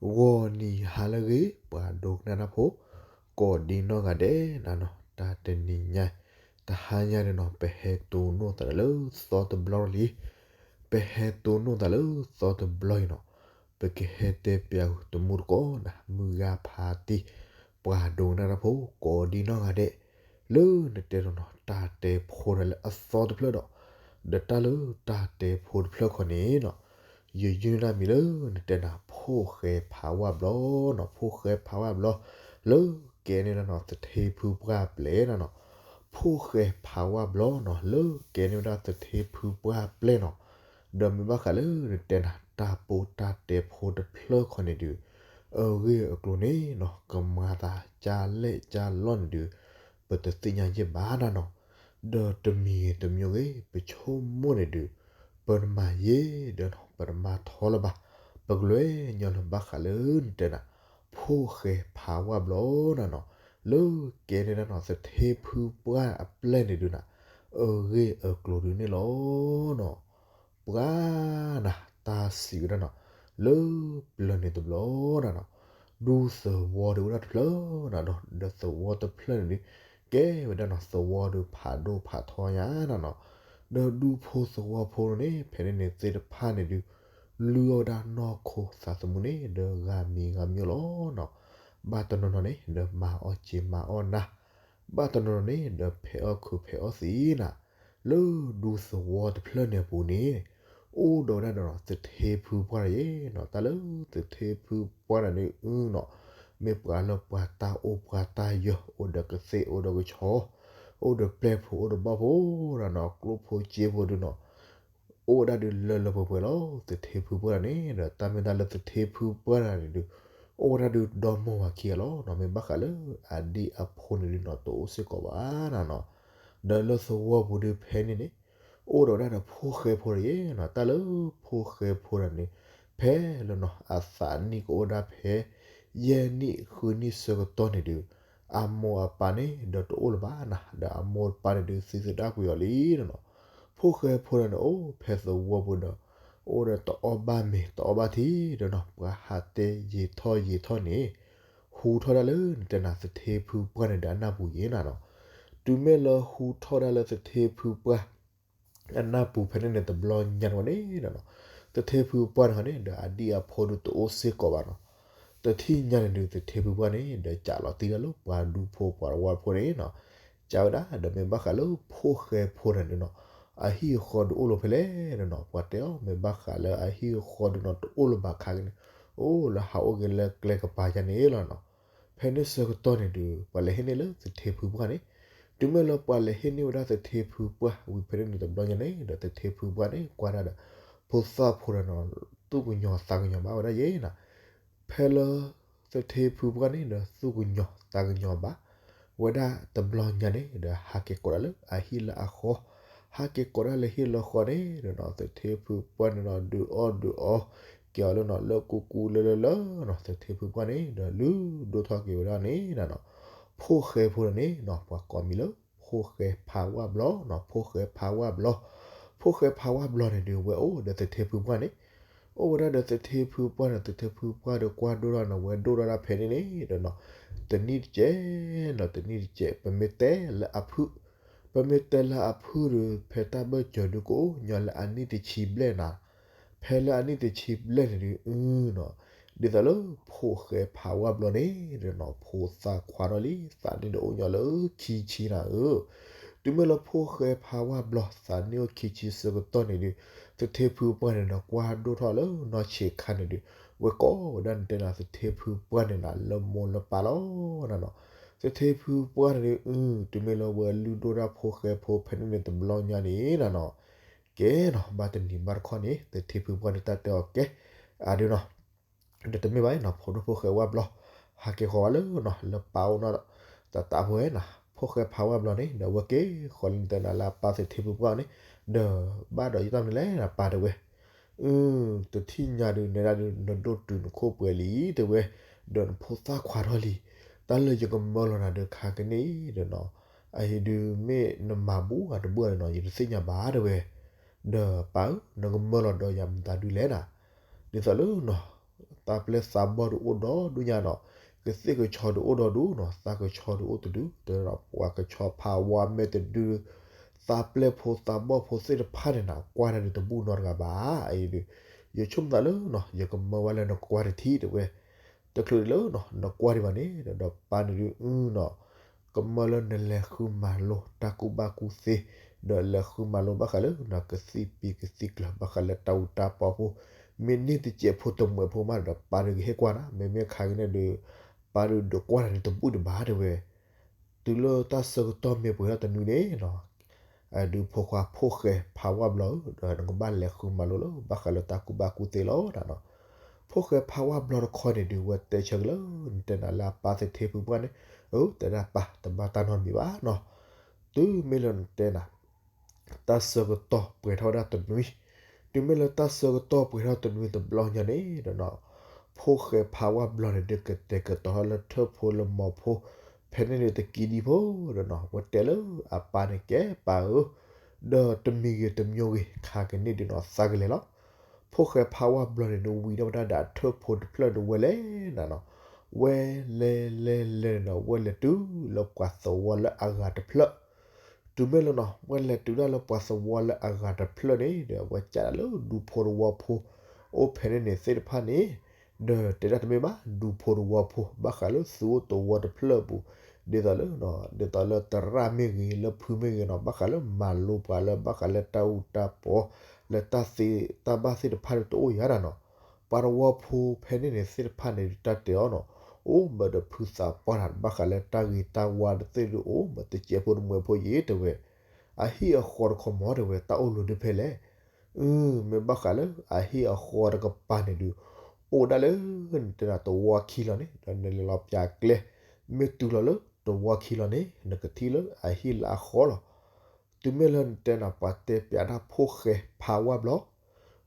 ဂီၤနံၤဟါလၢအဂ့ၤ ပှၤဒိကနၣ်တၢ်ဖိ ကိးဒံနီၢ်ဂၤဒဲးနၤနီၤ, တၢ်တနံၤညါ တဟါညါန့ၣ်နီၤ ပဟဲတိၢ်နီၣ်သးလၢသီတဘျီလံ. ပဟဲတိၢ်နီၣ်သးလၢသီတဘျီအံၤနီၤ, ပကဟဲတဲပျးတမူတကိးနၤ မုၢ်ဂၤဖးတံၢ် ပှၤဒိကနၣ်တၢ်ဖိ ကိးဒံနီၢ်ဂၤဒဲး လၢနတဲနီၤနီၤ တၢ်တဲဖိတၢ်လၢအသီတဖျၢၣ်ဒီး ဒီးတၢ်လၢတၢ်တဲဖိတဖျၢၣ်ခီန့ၣ်နီၤ, ယယုၢ်န့ၢ်တၢ်မံၤလၢနတဲနၤ ဖိၣ်ဃဲဖးဝၣ်ဘျီနီၤ, ဖိၣ်ဃဲဖးဝၣ်ဘျီ လၢကဲန့ၢ်ဝဲဒၣ်နီၤ သထ့ဖုပှၢ်အပျဲၢ်နၤနီၤ, ဖိၣ်ဃဲဖးဝၣ်ဘျီနီၤ လၢကဲန့ၢ်ဝဲဒၣ်သထ့ဖုပှၢ်အပျဲၢ်နီၤ, ဒီးမ့ၢ်ဘၣ်ဃးလၢနတဲနၤ တၢ်ပီးတၢ်တဲဖိတဖျၢၣ်ခီန့ၣ်ဒုး အဂ့ၢ်အကျိၤန့ၣ်နီၤ ကမၤသးကၢ်လဲၣ်ကၢ်လီၢ်န့ၣ်ဒုး ပတသ့ၣ်ညါယဲၢ်ဘၣ်နၤနီၤ, ဒီးတမံၤဂ့ၤတမံၤဂ့ၤ ပဆိကမိၣ်န့ၣ်ဒုး ပတမၤယဲၢ်ဒီးနီၤ ပတမၤထီလၢၤဘၣ်, ပကလဲၤညီလၢၤဘၣ်ဃးလၢနတဲနၤ ဖိၣ်ဃဲဖးဝၣ်ဘျီနၤနီၤ, လၢကဲန့ၢ်ဒၣ်နီၤ သထ့ဖုပှၢ်အပျဲၢ်န့ၣ်ဒုးနၤ အဂ့ၢ်အကျိၤဒုးန့ၣ်လီၤနီၤ. ပှၤနၤ တၢ်စံးဝဲဒၣ်နီၤ လၢပျၢၤန့ၣ်တဘျီနၤနီၤ, ဒူသဝီဒုးအိၣ်ဒၣ်တဖျၢၣ်နၤဒီး ဒီးသဝီတဖျၢၣ်န့ၣ်ဒုး ကဲဝဲဒၣ်နီၤ သဝီဒုးဖးဒိၣ်ဖးထီညါနၤနီၤ, ဒီးဒူဖိသဝီဖိန့ၣ် ဖဲန့ၣ်န့ၣ်သ့ၣ်တဖၣ်န့ၣ်ဒုး လုၢ်အီၣ်ဝဲဒၣ်နီၢ်ခိသးသမူန့ၣ် ဒီးဂၤမံၤဂၤမံၤလီၤနီၤ, ဘၣ်တနီၤနီၤန့ၣ် ဒီးမၤအီၣ်က့ၤမၤအီၣ်နၢ်, ဘၣ်တနီၤနီၤန့ၣ် ဒီးဖဲးအီၣ်ခုးဖဲးအီၣ်သံနၤ, လၢဒူသဝီတဖျၢၣ်န့ၣ်အပူၤန့ၣ် အိၣ်ဒီးဝဲဒၣ်ဒီးနီၤ သထ့ဖုပှၢ်တဂၤနီၤ, တၢ်လၢသထ့ဖုပှၢ်တဂၤန့ၣ်အုနီၤ, မ့ၢ်ပှၤလၢပှၤတၢ်အိၣ်ပှၤတၢ်ယၢၤ အိၣ်ဒီးကသ့ၣ်အိၣ်ဒီးကဆီ အိၣ်ဒီးပျဲၢ်ဖိအိၣ်ဒီးဘီၣ်ဖိနၤနီၤ, ကျိၣ်ဖိစ့ဖိဒုးနီၤ အိၣ်ဝဲဒၣ်ဒုးလၢလၢပှဲၤပှဲၤလီၤ. သထ့ဖုပှၢ်တဂၤန့ၣ်ဒီး တၢ်မ့ၢ်တၢ်လၢသထ့ဖုပှၢ်တဂၤန့ၣ်ဒုး အိၣ်ဝဲဒၣ်ဒုးဒီမါဝၤခံဂၤလီၤနီၤ, မ့ၢ်ဘၣ်ဃးလၢအဒံၣ်အဖိန့ၣ်ဒုးနီၤ တအိၣ်စ့ၢ်ကီးဘၣ်နၤနီၤ, ဒီးလၢသဝီပူၤဒုးဖဲန့ၣ်န့ၣ် အိၣ်ဒီးဝဲဒၣ်ဒီးဖိၣ်ဃဲဖိတဂၤနီၤ, တၢ်လၢဖိၣ်ဃဲဖိတဂၤန့ၣ် ဖဲလၢနီၤ အသးနံၣ်ကအိၣ်ဒၣ်ဖဲ ယဲၢ်နံၣ်ဃုနံၣ်ဆၢကတီၢ်န့ၣ်ဒုး အမိၢ်အပၢ်န့ၣ်ဒီးတအိၣ်လၢၤဘၣ်နၤ, ဒီးအမိၢ်အပၢ်န့ၣ်ဒုးသံသဒၣ်ကွံာ်အီၤလံနၤနီၤ, ဖိၣ်ဃဲဖိတဂၤန့ၣ်အိၣ်ဖဲသဝီပူၤဒီး အိၣ်ဒီးတအီၣ်ဘၣ်မ့ၤတအီဘၣ်ထံဒီးနီၤ, ပှၤဟးတဲယံာ်ထီၣ်ယံာ်ထီၣ်န့ၣ် ဟူထီၣ်ဒၣ်လၢနတဲနၤသထ့ဖုပှၢ်န့ၣ်ဒီးအနၢ်ပူၤယဲၢ်နၤနီၤ, တုၤမ့ၢ်လၢဟူထီၣ်ဒၣ်လၢသထ့ဖုပှၢ် အနၢ်ပူၤဖဲန့ၣ်န့ၣ်တဘျီညါန့ၣ်ဝဲန့ၣ်နၤနီၤ, သထ့ဖုပှၢ်န့ၣ်ဃီန့ၣ် ဒီးအဒံၣ်အဖိဒုးတအိၣ်စ့ၢ်ကီးဘၣ်နီၤ, တထံၣ်ညါန့ၣ်ဒုးသထ့ဖုပှၢ်န့ၣ် ဒီးကးလီၤတံၢ်ဒၣ်လၢပှၤဒူဖိပှၤတဝီဖိန့ၣ်နီၤ, ကးဝဲဒၣ်ဒီးမ့ၢ်ဘၣ်ဃးလၢဖိၣ်ဃဲဖိတဂၤန့ၣ်နီၤ, အဟံၣ်အဃီဒုးအိၣ်လီၤဖဲလဲၣ်နၤနီၤ, ပှၤတဲအီၤမ့ၢ်ဘၣ်ဃးလၢအဟံၣ်အဃီဒုးနီၤ တအိၣ်လၢၤဘၣ်ခါက့ၤန့ၣ်, အိၣ်လၢဟးအိၣ်က့ၤလၢကျဲကပၤယါန့ၣ်လီၤနီၤ, ဖဲန့ၣ်ဆၢကတီၢ်န့ၣ်ဒုး ပှၤလဲၤဟ့ၣ်န့ၢ်လၢသထ့ဖုပှၢ်န့ၣ်, တုၤမ့ၢ်လၢပှၤလဲၤဟ့ၣ်န့ၢ်ဝဲဒၣ်သထ့ဖုပှၢ်ဝံၤဖဲန့ၣ်န့ၣ်တဘျီညါန့ၣ် ဒီးသထ့ဖုပှၢ်န့ၣ် ကွၢ်ဒၣ်ဒီး ဖိသၣ်ဖိတဂၤနီၤ သူၣ်ကညီၤသးကညီၤဘၣ်ဝဲဒၣ်ယဲၢ်နၤ, ဖဲလၢ သထ့ဖုပှၢ်န့ၣ်ဒီးသူၣ်ကညီၤသးကညီၤဘၣ် ဝဲဒၣ်တဘျီညါန့ၣ် ဒီးဟးက့ၤကိးဒၣ်လၢအဟံၣ်လၢအဃီ, ဟးက့ၤကိးဒၣ်လၢဟံၣ်လၢဃီန့ၣ်ဒီးနီၤ သထ့ဖုပှၢ်န့ၣ်နီၤ ဒုးအီၣ်ဒုးအီ က့ၤအီၤလၢနီၤလၢကူကူလၢလၢလၢနီၤ သထ့ဖုပှၢ်န့ၣ် ဒီးလုၢ်ဒိၣ်ထီၣ်က့ၤဝဲဒၣ်န့ၣ်နၤနီၤ, ဖိၣ်ဃဲဖိတဂၤန့ၣ်နီၤ ပှၤကိးမံၤလၢ ဖိၣ်ဃဲဖးဝၣ်ဘျီနီၤ ဖိၣ်ဃဲဖးဝၣ်ဘျီ, ဖိၣ်ဃဲဖးဝၣ်ဘျီန့ၣ်ဒုး ဝဲအိၣ်ဒီးသထ့ဖုပှၢ်န့ၣ် အိၣ်ဝဲဒၣ်ဒီးသထ့ဖုပှၢ်န့ၣ် သထ့ဖုပှၢ်ဒီးကွၢ်ဒိၣ်ထီၣ်န့ၣ် ဝဲဒိၣ်ထီၣ်ဒၣ်ဖဲန့ၣ်န့ၣ်ဒီးနီၤ, တနံၣ်တစဲးနီၤ တနံၣ်တစဲး ပမ့ၢ်တဲလၢအဖုၣ်, ပမ့ၢ်တဲလၢအဖုၣ်ဒီး ဖဲတၢ်ဘၢၣ်စၢၤဒုးကအိၣ်ညီလၢအနံၣ်တဆံဘျဲၣ်နၤ, ဖဲလၢအနံၣ်တဆံဘျဲၣ်န့ၣ်ဒုး အုနီၤ, ဒ်သိးလၢဖိၣ်ဃဲဖးဝၣ်ဘျီန့ၣ်ဒီးနီၤ ဖိသၣ်ခွါထီၣ်လံ သးနံၣ်ဒီးအိၣ်ညီလၢခံဆံနၤဧၢ တုၤမ့ၢ်လၢဖိၣ်ဃဲဖးဝၣ်ဘျီ သးနံၣ်အိၣ်ခံဆံဆၢကတီၢ်န့ၣ်ဒုး သထ့ဖုပှၢ်န့ၣ်ဒီး ကွၢ်ဒိၣ်ထီၣ်လၢနီၢ်ဆံးခါန့ၣ်ဒုး ဝဲကိးဝဲဒၣ်နတဲနၤသထ့ဖုပှၢ်န့ၣ်နၤ လၢမိၢ်လၢပၢ်လီၤနၤနီၤ. သထ့ဖုပှၢ်န့ၣ်ဒုး အု တုၤမ့ၢ်လၢဝဲလုၢ်ဒိၣ်ဒၣ်ဖိၣ်ဃဲဖိဖဲန့ၣ်န့ၣ်တဘျီညါန့ၣ်နၤနီၤ ကဲနီၤ ဘၣ်တနံၤဘၣ်တခီန့ၣ် သထ့ဖုပှၢ်န့ၣ်တၢ်တဲအီၤကဲ အဒုးနီၤ ဒီးတမ့ၢ်ဘၣ်နီၤ ဖိဒိၣ်ဖိၣ်ဃဲဝၣ်ဘျီ ဟးက့ၤဃီၤဝဲလၢနီၤ လၢပၢ်အိၣ်နီၤ တၢ်တၢ်ဖိဝဲနီၤ ဖိၣ်ဃဲဖးဝၣ်ဘျီန့ၣ် ဒီးဝဲက့ၤဃီၤလၢနတဲနၤလၢအပၢ်သထ့ဖုပှၢ်န့ၣ် ဒီးဘၣ်ဒီးယတၢ်မနုၤလဲၣ်နၤ ပၢ်တဲဝဲ အု တထံၣ်ညါဒုးနဲဒၣ်ဒုး နဒိၣ်တုာ်နခိၣ်ပှဲၤလံတဲဝဲ ဒီးနဖိသၣ်ခွါထီၣ်လံ တၢ်လၢယကမၢလီၤနၤဒီးခါကန့ၣ်ဒီးနီၤ အအံၤဒုးမ့ၢ်နမၤဘူၣ်ဂၤတဘူၣ်ဂၤဒီးနီၤ ယတသ့ၣ်ညါဘၣ်တဲဝဲ ဒီးပၢ်ဧၢ နကမၢလီၤဒီးယၤမတၤဒုးလဲၣ်နၤ ဒ်သိးလၢနီၤ သးပျဲၢ်သးဘီၣ်ဒုးအိၣ်ဒီဒူၣ်ညါနီၤ, ကသ့ၣ်ကဆီဒုးအိၣ်ဒီဒူၣ်နီၤ, သးကဆီဒုးအိၣ်တဒု, တဲဒီးပှၤကဆီဖးဝါမဲာ်တဒု, သးပျဲၢ်ဖိသးဘီၣ်ဖိသ့ၣ်တဖၣ်န့ၣ်နီၤ ကွၢ်တၢ်ဒုးတဘူၣ်နီတဂၤဘၣ်. အအံၤဒုး ယဆိကမိၣ်သးလၢနီၤ ယကမၢဝဲလၢနကွၢ်တထံၣ်တဲဝဲ, တချုးလၢနီၤ နကွၢ်ဒံးဘၣ်န့ၣ် ဒီးပၢ်န့ၣ်ဒုးနီၤ ကမၢလၢနလဲၤဃုမၤလိတၢ်ကူၣ်ဘၣ်ကူၣ်သ့, ဒီးလဲၤဃုမၤလိဘၣ်ဃးလၢနီၤ ကသံၣ်ပံၤကသံၣ်ကျၢၤ ဘၣ်ဃးလၢတၢ်အူတၢ်ပီဖိ, မ့ၢ်န့ၢ်တစဲးဖိတမှဲးဖိမးဒီး ပၢ်ဒုးကဟ့ၣ်ကွၢ်နၤ, မ့မ့ၢ်ခါက့ၤန့ၣ်ဒုး ပၢ်ဒုးဒုးကွၢ်နၤဒုးတဘူၣ်ဒံးဘၣ်တဲဝဲ. တုၤလၢတၢ်ဆၢကတီၢ်မ့ၢ်ပှဲၤထီၣ်တနွံန့ၣ်နီၤ ဒုးဖိခွါဖိၣ်ဃဲဖးဝါဘျီဧၢ, ဒီးနကဘၣ်လဲၤဃုမၤလိလၢ ဘၣ်ဃးလၢတၢ်ကူၣ်ဘၣ်ကူၣ်သ့လီၤနီၤ. ဖိၣ်ဃဲဖးဝါဘျီတခီန့ၣ်ဒုး ဝဲတဲဆၢက့ၤလၢ နတဲနၤလၢအပၢ်သထ့ဖုပှၢ်န့ၣ်, အၢ တဲဒၣ်ပၢ် တဘၣ်တၢ်နီတမံၤဘၣ်နီၤ, တုၤမ့ၢ်လၢနတဲနၤ တၢ်ဆၢကတီၢ်ပှဲၤထီၣ်ဝဲဒၣ်တနွံ, တုၤမ့ၢ်လၢတၢ်ဆၢကတီၢ်ပှဲၤထီၣ်တနွံတဘျီညါန့ၣ်ဒီးနီၤ ဖိၣ်ဃဲဖးဝါဘျီန့ၣ်ဒုး ကတဲာ်ကတီၤထီၣ်လၢထၢၣ်ဖိလၢမိၢ်ဖိ ဖဲန့ၣ်န့ၣ်တကံဒံဖိဒီးနီၤ ဝဲတဲလၢအပၢ်န့ၣ် ကဲပၢ်ဧၢ, ဒီးတမံၤဂ့ၤတမံၤဂ့ၤ ခါက့ၤန့ၣ်ဒုးနီၤ သးကလဲၤလီၤ. ဖိၣ်ဃဲဖးဝါဘျီန့ၣ်ဒုး ဝံၤဒီးဝဲဒၣ်ဒီးအထၢၣ်ဖိတဖျၢၣ်ဒုး ဝဲလဲၤနၤနီၤ, ဝဲလဲၤလဲၤလဲၤန့ၣ်ဒီး ဝဲလဲၤတုၤလၢပှၤသဝီလၢအဂၤတဖျၢၣ် တုၤမ့ၢ်လၢနီၤ ဝဲလဲၤတုၤဒၣ်လၢပှၤသဝီလၢအဂၤတဖျၢၣ်န့ၣ်ဒီး ဝဲကးဒၣ်လၢဒူဖိတဝီဖိ အိၣ်ဖဲန့ၣ်န့ၣ်သ့ၣ်တဖၣ်န့ၣ်, ဒီးတဲဒၣ်တမ့ၢ်ဘၣ် ဒူဖိတဝီဖိ ဘၣ်ဃးလၢသုအိၣ်သဝီတဖျၢၣ်အပူၤ, ဒ်သိးလၢ, ဒ်သိးလၢသရၣ်မ့ၢ်ဂ့ၤ လၢဖုမ့ၢ်ဂ့ၤနီၤ ဘၣ်ဃးလၢမၤလိပှၤလၢ ဘၣ်ဃးလၢတၢ်အူတၢ်ပီ လၢတၢ်သ့တၢ်ဘၣ်သ့ၣ်တဖၣ်ဒုးတအိၣ်ယၤနၤနီၤ. ပှၤသဝီဖိဖဲန့ၣ်န့ၣ်သ့ၣ်တဖၣ်န့ၣ်ဒုး တၢ်တဲအီၤနီၤ, အိၣ်မ့ၢ်ဒီးဖုသးပှၢ်တၢ် ဘၣ်ဃးလၢတၢ်ဂ့ၤတၢ်ဝါတသ့ၣ်ဒုး အိၣ်မ့ၢ်တစဲးဖိတမှဲးဖိယံၤတဲဝဲ, အဟံၣ်အဃီတခီမီၤတဲဝဲ တၢ်အိၣ်လီၤဒုးဖဲလဲၣ်. အၢ မ့ၢ်ဘၣ်ဃးလၢအဟံၣ်အဃီတကပၤန့ၣ်ဒုး အိၣ်ဒၣ်လၢနတဲနၤသဝီခံလီၤန့ၣ် ဒီးနလဲၤလီၤပၠးကျဲ မ့ၢ်တုၤလီၤလၢသဝီခံလီၤန့ၣ် နကထံၣ်လၢအဟံၣ်လၢအဃီလီၤ. တုၤမ့ၢ်လၢနတဲနၤ ပှၤတဲပၠးတၢ်ဖိၣ်ဃဲဖးဝါဘျီ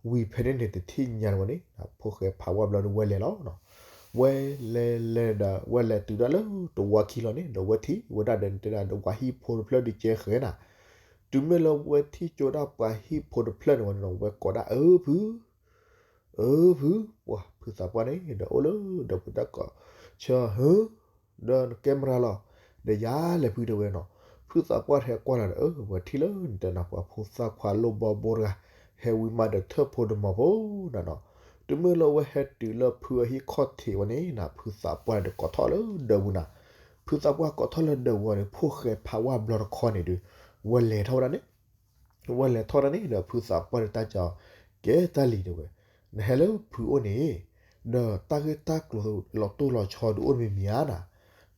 ဝံၤဖဲန့ၣ်န့ၣ် တထံၣ်ညါတဝဲန့ၣ် ဖိၣ်ဃဲဖးဝါဘျီဒီးဝဲလဲၤလီၤ. ဝဲလဲၤလဲၤဒီး ဝဲလဲၤတုၤဒၣ်လၢသဝီခံလီၤန့ၣ် ဒီးဝဲထံၣ်ဝဲဒၣ်ဒီးနတဲဒၣ်ဒီးပှၤဟံၣ်ဖိတဖျၢၣ်ဒုးကဲဃဲနၤ. တုၤမ့ၢ်လၢဝဲထံၣ်ကၠိဒၣ်ပှၤဟံၣ်ဖိတဖျၢၣ်န့ၣ်ဝဲန့ၣ်ဒီး ဝဲကိးဒၣ်အၢဖု အၢဖု, ပှၤဖုသးပှၢ်န့ၣ်ဒီးအိၣ်လၢဒီးပတၢ်ကီၢ်ဆၢဟၢ ဒီးနကဲမရၤလီၤ, ဒီးယၤလဲၤဖုတဲဝဲနီၤ. ဖုသးပှၢ်တဟဲကွၢ်လီၤဒီး အၢ ဝဲထံၣ်လၢနတဲနၤပှၤဖိသၣ်ခွါလိၣ်ဘီဘိတဂၤ ဟဲဝံၤမးဒီးထၢၣ်ဖိဒီးမိၢ်ဖိနၤနီၤ. တုၤမ့ၢ်လၢဝဲဟဲတုၤလၢဖုအဟံၣ်ခီၣ်ထံးဝဲန့ၣ်နၤ ဖုသးပှၢ်ဒီးကိးထီၣ်လၢဒၢးပူၤနၤ. ဖုသးပှၢ်ကိးထီၣ်လၢဒၢးပူၤန့ၣ် ဖိၣ်ဃဲဖးဝါဘျီတခီန့ၣ်ဒီး ဝဲလဲၤထီၣ်ဝဲဒၣ်န့ၣ် ဝဲလဲၤထီၣ်ဒၣ်န့ၣ်ဒီး ဖုသးပှၢ်ဒီးတၢ်ကီ ကဲတၢ်လံၤတဲဝဲ, နဟဲလၢဖုအိၣ်န့ၣ် ဒီးတၢ်ဂ့ၢ်တၢ်ကျိၤလီၤတိၢ်လီၤဆီဒုးအိၣ်တမံၤမံၤဧါနၤ.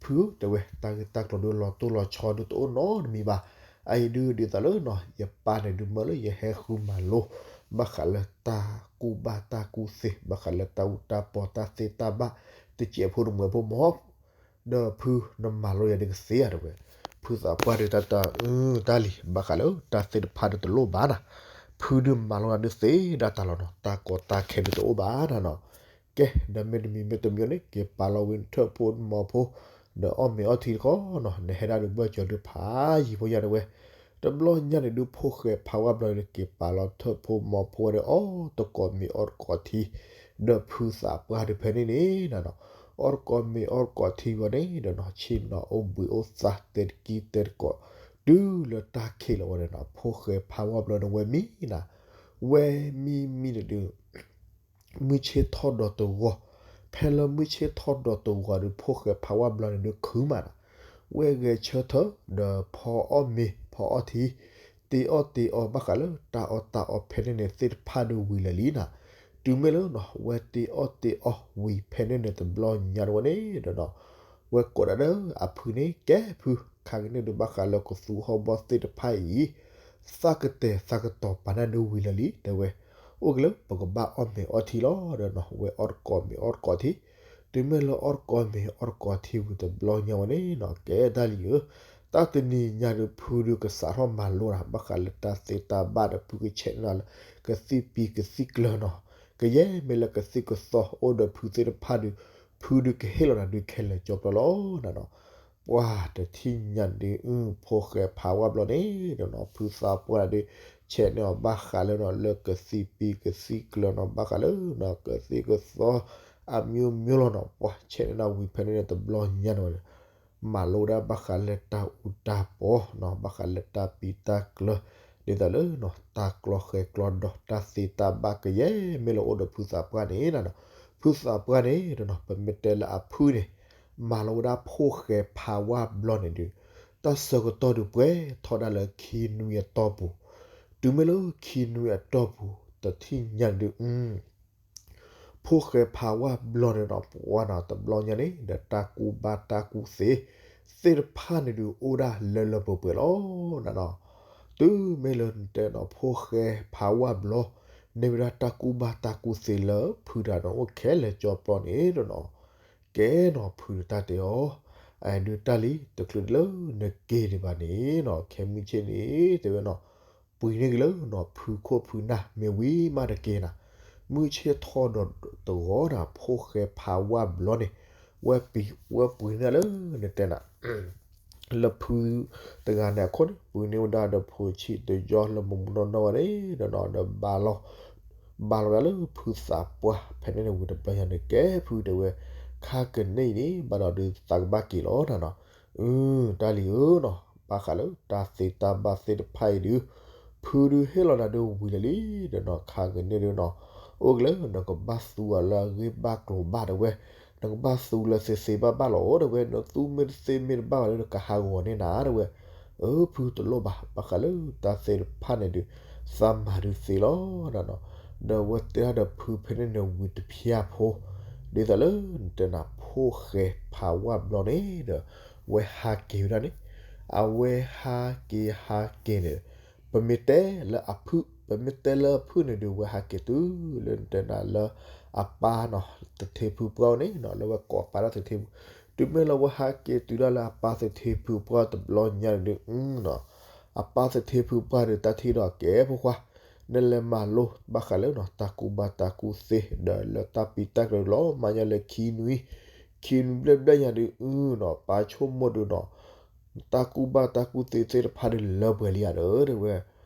ဖုဧၢ တဲဝဲ တၢ်ဂ့ၢ်တၢ်ကျိၤဒုးလီၤတိၢ်လီၤဆီဒုးတအိၣ်နီတမံၤဘၣ်. အအံၤဒုးဒ်သိးလၢနီၤ ယပၢ်န့ၣ်ဒုး မၢလၢယဟဲဃုမၤလိ ဘၣ်ဃးလၢတၢ်ကူၣ်ဘၣ်တၢ်ကူၣ်သ့ ဘၣ်ဃးလၢတၢ်အူတၢ်ပီ တၢ်သ့တၢ်ဘၣ် တစဲးဖိတမှဲးဖိမီၤ ဒီးဖုနမၤလိယၤဒုးကသ့ဧါတဲဝဲ. ဖုသးပှၢ်ဒုးတၢ်တၢ်အၢတၢ်လံၤ ဘၣ်ဃးလၢတၢ်သ့ၣ်တဖၣ်ဒုးတလိၣ်ဘၣ်နၤ. ဖုဒုးမၤလိနၤဒုးသ့ဒၣ်တၢ်လီၤနီၤ တၢ်ကီတၢ်ခဲဒုးတအိၣ်ဘၣ်နၤနီၤ. ကဲ ဒီးမ့တမံၤမ့တမံၤန့ၣ် က့ၤပာ်လီၤဝံၤနထၢၣ်ဖိနမိၢ်ဖိ ဒီးအီၣ်မ့ၤအီထံတခီနီၤ နဟဲဒၣ်ဒုးဘၢၣ်စၢၤဒုးဖးယံၤဖိယၤတဲဝဲ. တဘျီညါန့ၣ်ဒုး ဖိၣ်ဃဲဖးဝါဘျီန့ၣ် က့ၤပာ်လီၤထၢၣ်ဖိမိၢ်ဖိဝဲဒီး အီၣ်တကိးမ့ၤအီၣ်တကိးထံ ဒီးဖုသးပှၢ်ဒုးဖဲန့ၣ်န့ၣ်နၤနီၤ အီၣ်တကိးမ့ၤအီၣ်တကိးထံဝဲန့ၣ်ဒီးနီၤ ဆ့ၣ်နီၤအိၣ်ဘှံးအိၣ်သါတဲတကံတဲတကိး တုၤလၢတၢ်ခံးလီၤဝဲဒီးနီၤ ဖိၣ်ဃဲဖးဝါဘျီန့ၣ် ဝဲမံနၤ ဝဲမံမံန့ၣ်ဒုး မုၢ်ဆ့ၣ်ထီၣ်ဒီးတဂီၤ, ဖဲလၢမုၢ်ဆ့ၣ်ထီၣ်ဒီးတဂီၤဒီး ဖိၣ်ဃဲဖးဝါဘျီန့ၣ်ဒုးခုမးနၤ, ဝဲဂဲၤဆၢထၢၣ် ဒီးဖီအီၣ်မ့ၤ ဖီအီၣ်ထံ, တ့အီၣ်တ့အီဘၣ်ဃးလၢတၢ်အီၣ်တၢ်အီဖဲန့ၣ်န့ၣ်သ့ၣ်တဖၣ်ဒီးဝံၤလၢာ်လံနၤ, တုၤမ့ၢ်လၢနီၤ ဝဲတ့အီၣ်တ့အီဝံၤဖဲန့ၣ်န့ၣ်တဘျီညါတဝဲန့ၣ်ဒီးနီၤ ဝဲကိးဒၣ်ဒီးအဖုန့ၣ် ကဲဖု ခါကန့ၣ်ဒုးဘၣ်ဃးလၢကသူဟီၣ်ဘီသ့ၣ်တဖၣ်အံၤ သးကတဲာ်သးကတီၤပာ်နၤဒုးဝံၤလၢာ်လံ တဲဝဲ, အိၣ်က့ၤလၢပကဘၣ်အီၣ်မ့ၤအီထံလီၤဒီးနီၤ ဝဲအီၣ်တကိးမ့ၤအီၣ်တကိးထံ, တုၤမ့ၢ်လၢအီၣ်တကိးမ့ၤအီၣ်တကိးထံဝံၤတဘျီညါဝဲန့ၣ်နီၤ ကဲတၢ်လံၤဧၢ, တၢ်တနံၤညါဒုးဖုဒုးကစးထီၣ်မၤလိနၤ ဘၣ်ဃးလၢတၢ်သ့တၢ်ဘၣ်ဒီးဖုကဆဲးန့ၢ်နၤလၢ ကသံၣ်ပံၤကသံၣ်ကျၢၤနီၤ, ကယဲၢ်မ့ၢ်လၢကသံၣ်ကသီအိၣ်ဒီးဖုသ့ၣ်တဖၣ်ဒီး ဖုဒုးကဟ့ၣ်လီၤနၤဒုးခဲလၢာ်ကၠီဖျီလီၤနၤနီၤ ပှၤတထံၣ်ညါဒုး အု ဖိၣ်ဃဲဖးဝါဘျီန့ၣ်ဒီးနီၤ ဖုသးပှၢ်ဒုး ဆဲးန့ၢ်အီၤဘၣ်ဃးလၢနီၤ လၢကသံၣ်ပံၤကသံၣ်ကျၢၤနီၤ ဘၣ်ဃးလၢနီၤ ကသံၣ်ကသီ အမျိုးမျိုးလီၤနီၤ ပှၤဆဲးန့ၢ်ဒၣ်ဝံၤဖဲန့ၣ်န့ၣ် တဘျီညါန့ၣ်ဝဲ မၤလိဒၣ်ဘၣ်ဃးလၢတၢ်အူတၢ်ပီနီၤ ဘၣ်ဃးလၢတၢ်ပံးတၢ်ကျၢၤ ဒ်သိးလၢ တၢ်ကျီဃဲၤကျီဒီး တၢ်သ့တၢ်ဘၣ်ကယဲၢ်မ့ၢ်လၢအိၣ်ဒီးဖုသးပှၢ်န့ၣ်နီၤ ဖုသးပှၢ်န့ၣ်နီၤ ပမ့ၢ်တဲလၢအဖုၣ်န့ၣ် မၤလိဝဲဒၣ်ဖိၣ်ဃဲဖးဝါဘျီန့ၣ်ဒုး တၢ်ဆၢကတီၢ်ဒုးပှဲၤထီၣ်ဒၣ်လၢခံနွံအတီၢ်ပူၤ တုၤမ့ၢ်လၢခံနွံအတီၢ်ပူၤ တထံၣ်ညါဒုး ဖိၣ်ဃဲဖးဝါဘျီန့ၣ်ဒီး ပှၤနီၤ တဘျီညါန့ၣ် ဒီးတၢ်ကူၣ်ဘၣ်တၢ်ကူၣ်သ့ သ့ၣ်တဖၣ်န့ၣ်ဒုး အိၣ်ဒၣ်လၢလၢပှဲၤပှဲၤလီၤနီၤ. တုၤမ့ၢ်လၢနတဲနီၤ ဖိၣ်ဃဲဖးဝါဘျီ န့ၢ်ဝဲဒၣ်တၢ်ကူၣ်ဘၣ်တၢ်ကူၣ်သ့လၢဖုတဂၤန့ၣ်အိၣ်ခဲလၢာ်ကၠီပျီန့ၣ်ဒီးနီၤ ကဲနီၤ ဖုတၢ်တဲအီၤ အဒုးတၢ်လံၤတချုးလၢနက့ၤဒံးဘၣ်န့ၣ်နီၤ ခဲမုၢ်ဆ့ၣ်န့ၣ် တဲဝဲနီၤ ပှ့ၤန့ၢ်က့ၤလၢနီၤ ဖုခိၣ်ဖုနၢ်မ့ၢ်ဝံၤမးတက့ၢ်နၤ မုၢ်ဆ့ၣ်ထီၣ်ဒီးတဂီၤနၤ ဖိၣ်ဃဲဖးဝါဘျီန့ၣ် ဝဲပှ့ၤ ဝဲပှ့ၤန့ၢ်လၢနတဲနၤ လၢဖုတဂၤန့ၣ်အခိၣ်န့ၣ် ပှ့ၤန့ၢ်ဝဲဒၣ်ဒီးဖိဆံးတယီၢ်လၢမူမူနီၢ်နီၢ်ဝဲန့ၣ်ဒီးနီၤ ဒီးဘၣ်လီၤ ဘၣ်လီၤဝဲဒၣ်လၢဖုသးပှၢ် ဖဲန့ၣ်န့ၣ်ဝံၤတဘျီညါန့ၣ် ကဲဖုတဲဝဲ ခါကန့ၢ်အံၤန့ၣ် ဘၣ်ဒီးဒုးသးကဘၣ်က့ၤလီၤနၤနီၤ အ တၢ်လံၤဧၢနီၤ ဘၣ်ဃးလၢတၢ်သ့တၢ်ဘၣ်သ့ၣ်တဖၣ်အံၤဒုး ဖုဒုးဟ့ၣ်လီၤနၤဒုးဝံၤလၢာ်လံ ဒီးနီၤ ခါကန့ၢ်ဒုးနီၤ အိၣ်က့ၤလၢနကဘၣ်သူအီၤလၢအဂ့ၢ်ဘၣ်ကျိၤဘၣ်တဲဝဲ နကဘၣ်သူလၢသ့သ့ဘၣ်ဘၣ်လီၤတဲဝဲ နသူမ့ၢ်တသ့မ့ၢ်တဘၣ်ဘၣ်ဒီး ကဟးဂီၤန့ၢ်နၤတဲဝဲ အၢ ဖုတလိၣ်ဘၣ် ဘၣ်ဃးလၢတၢ်သ့ၣ်တဖၣ်န့ၣ်ဒုး သးမၤဒုးသ့လီၤနၤနီၤ ဒီးဝဲတဲဒၣ်ဒီးဖုဖဲန့ၣ်န့ၣ်ဝံၤတဖျၢၣ်ဖိ ဒ်သိးလၢနတဲနၤ ဖိၣ်ဃဲဖးဝါဘျီန့ၣ်ဒီး ဝဲဟးက့ၤဝဲဒၣ်န့ၣ် အဝဲဟးက့ၤဟးက့ၤန့ၣ် ပမ့ၢ်တဲလၢအဖုၣ် ပမ့ၢ်တဲလၢအဖုၣ်န့ၣ်ဒုး ဝဲဟးက့ၤတုၤလၢနတဲနၤလၢအပၢ်နီၤ သထ့ဖုပှၢ်န့ၣ်နီၤ လၢဝဲကိးပၢ်ဒၣ်သထ့ဖု တုၤမ့ၢ်လၢဝဲဟးက့ၤတုၤဒၣ်လၢအပၢ်သထ့ဖုပှၢ်တဘျီညါန့ၣ်ဒုး နီၤ အပၢ်သထ့ဖုပှၢ်ဒုး တၢ်ထံၣ်ဒီးကဲဖိခွါ နလဲၤမၤလိဘၣ်ဃးလၢနီၤ တၢ်ကူၣ်ဘၣ်တၢ်ကူၣ်သ့ ဒီးလၢတၢ်ပံးတၢ်ကျၢၤလီၤ မၤညါလၢခံနွံ ခံနွံဘျဲၣ်ဘျဲၣ်ညါဒုး နီၤ ပၢ်ဆိကမိၣ်ဒုးနီၤ တၢ်ကူၣ်ဘၣ်တၢ်ကူၣ်သ့သ့ၣ်တဖၣ်ဒုးလၢပှဲၤလံဧါဒီး တဲဝဲ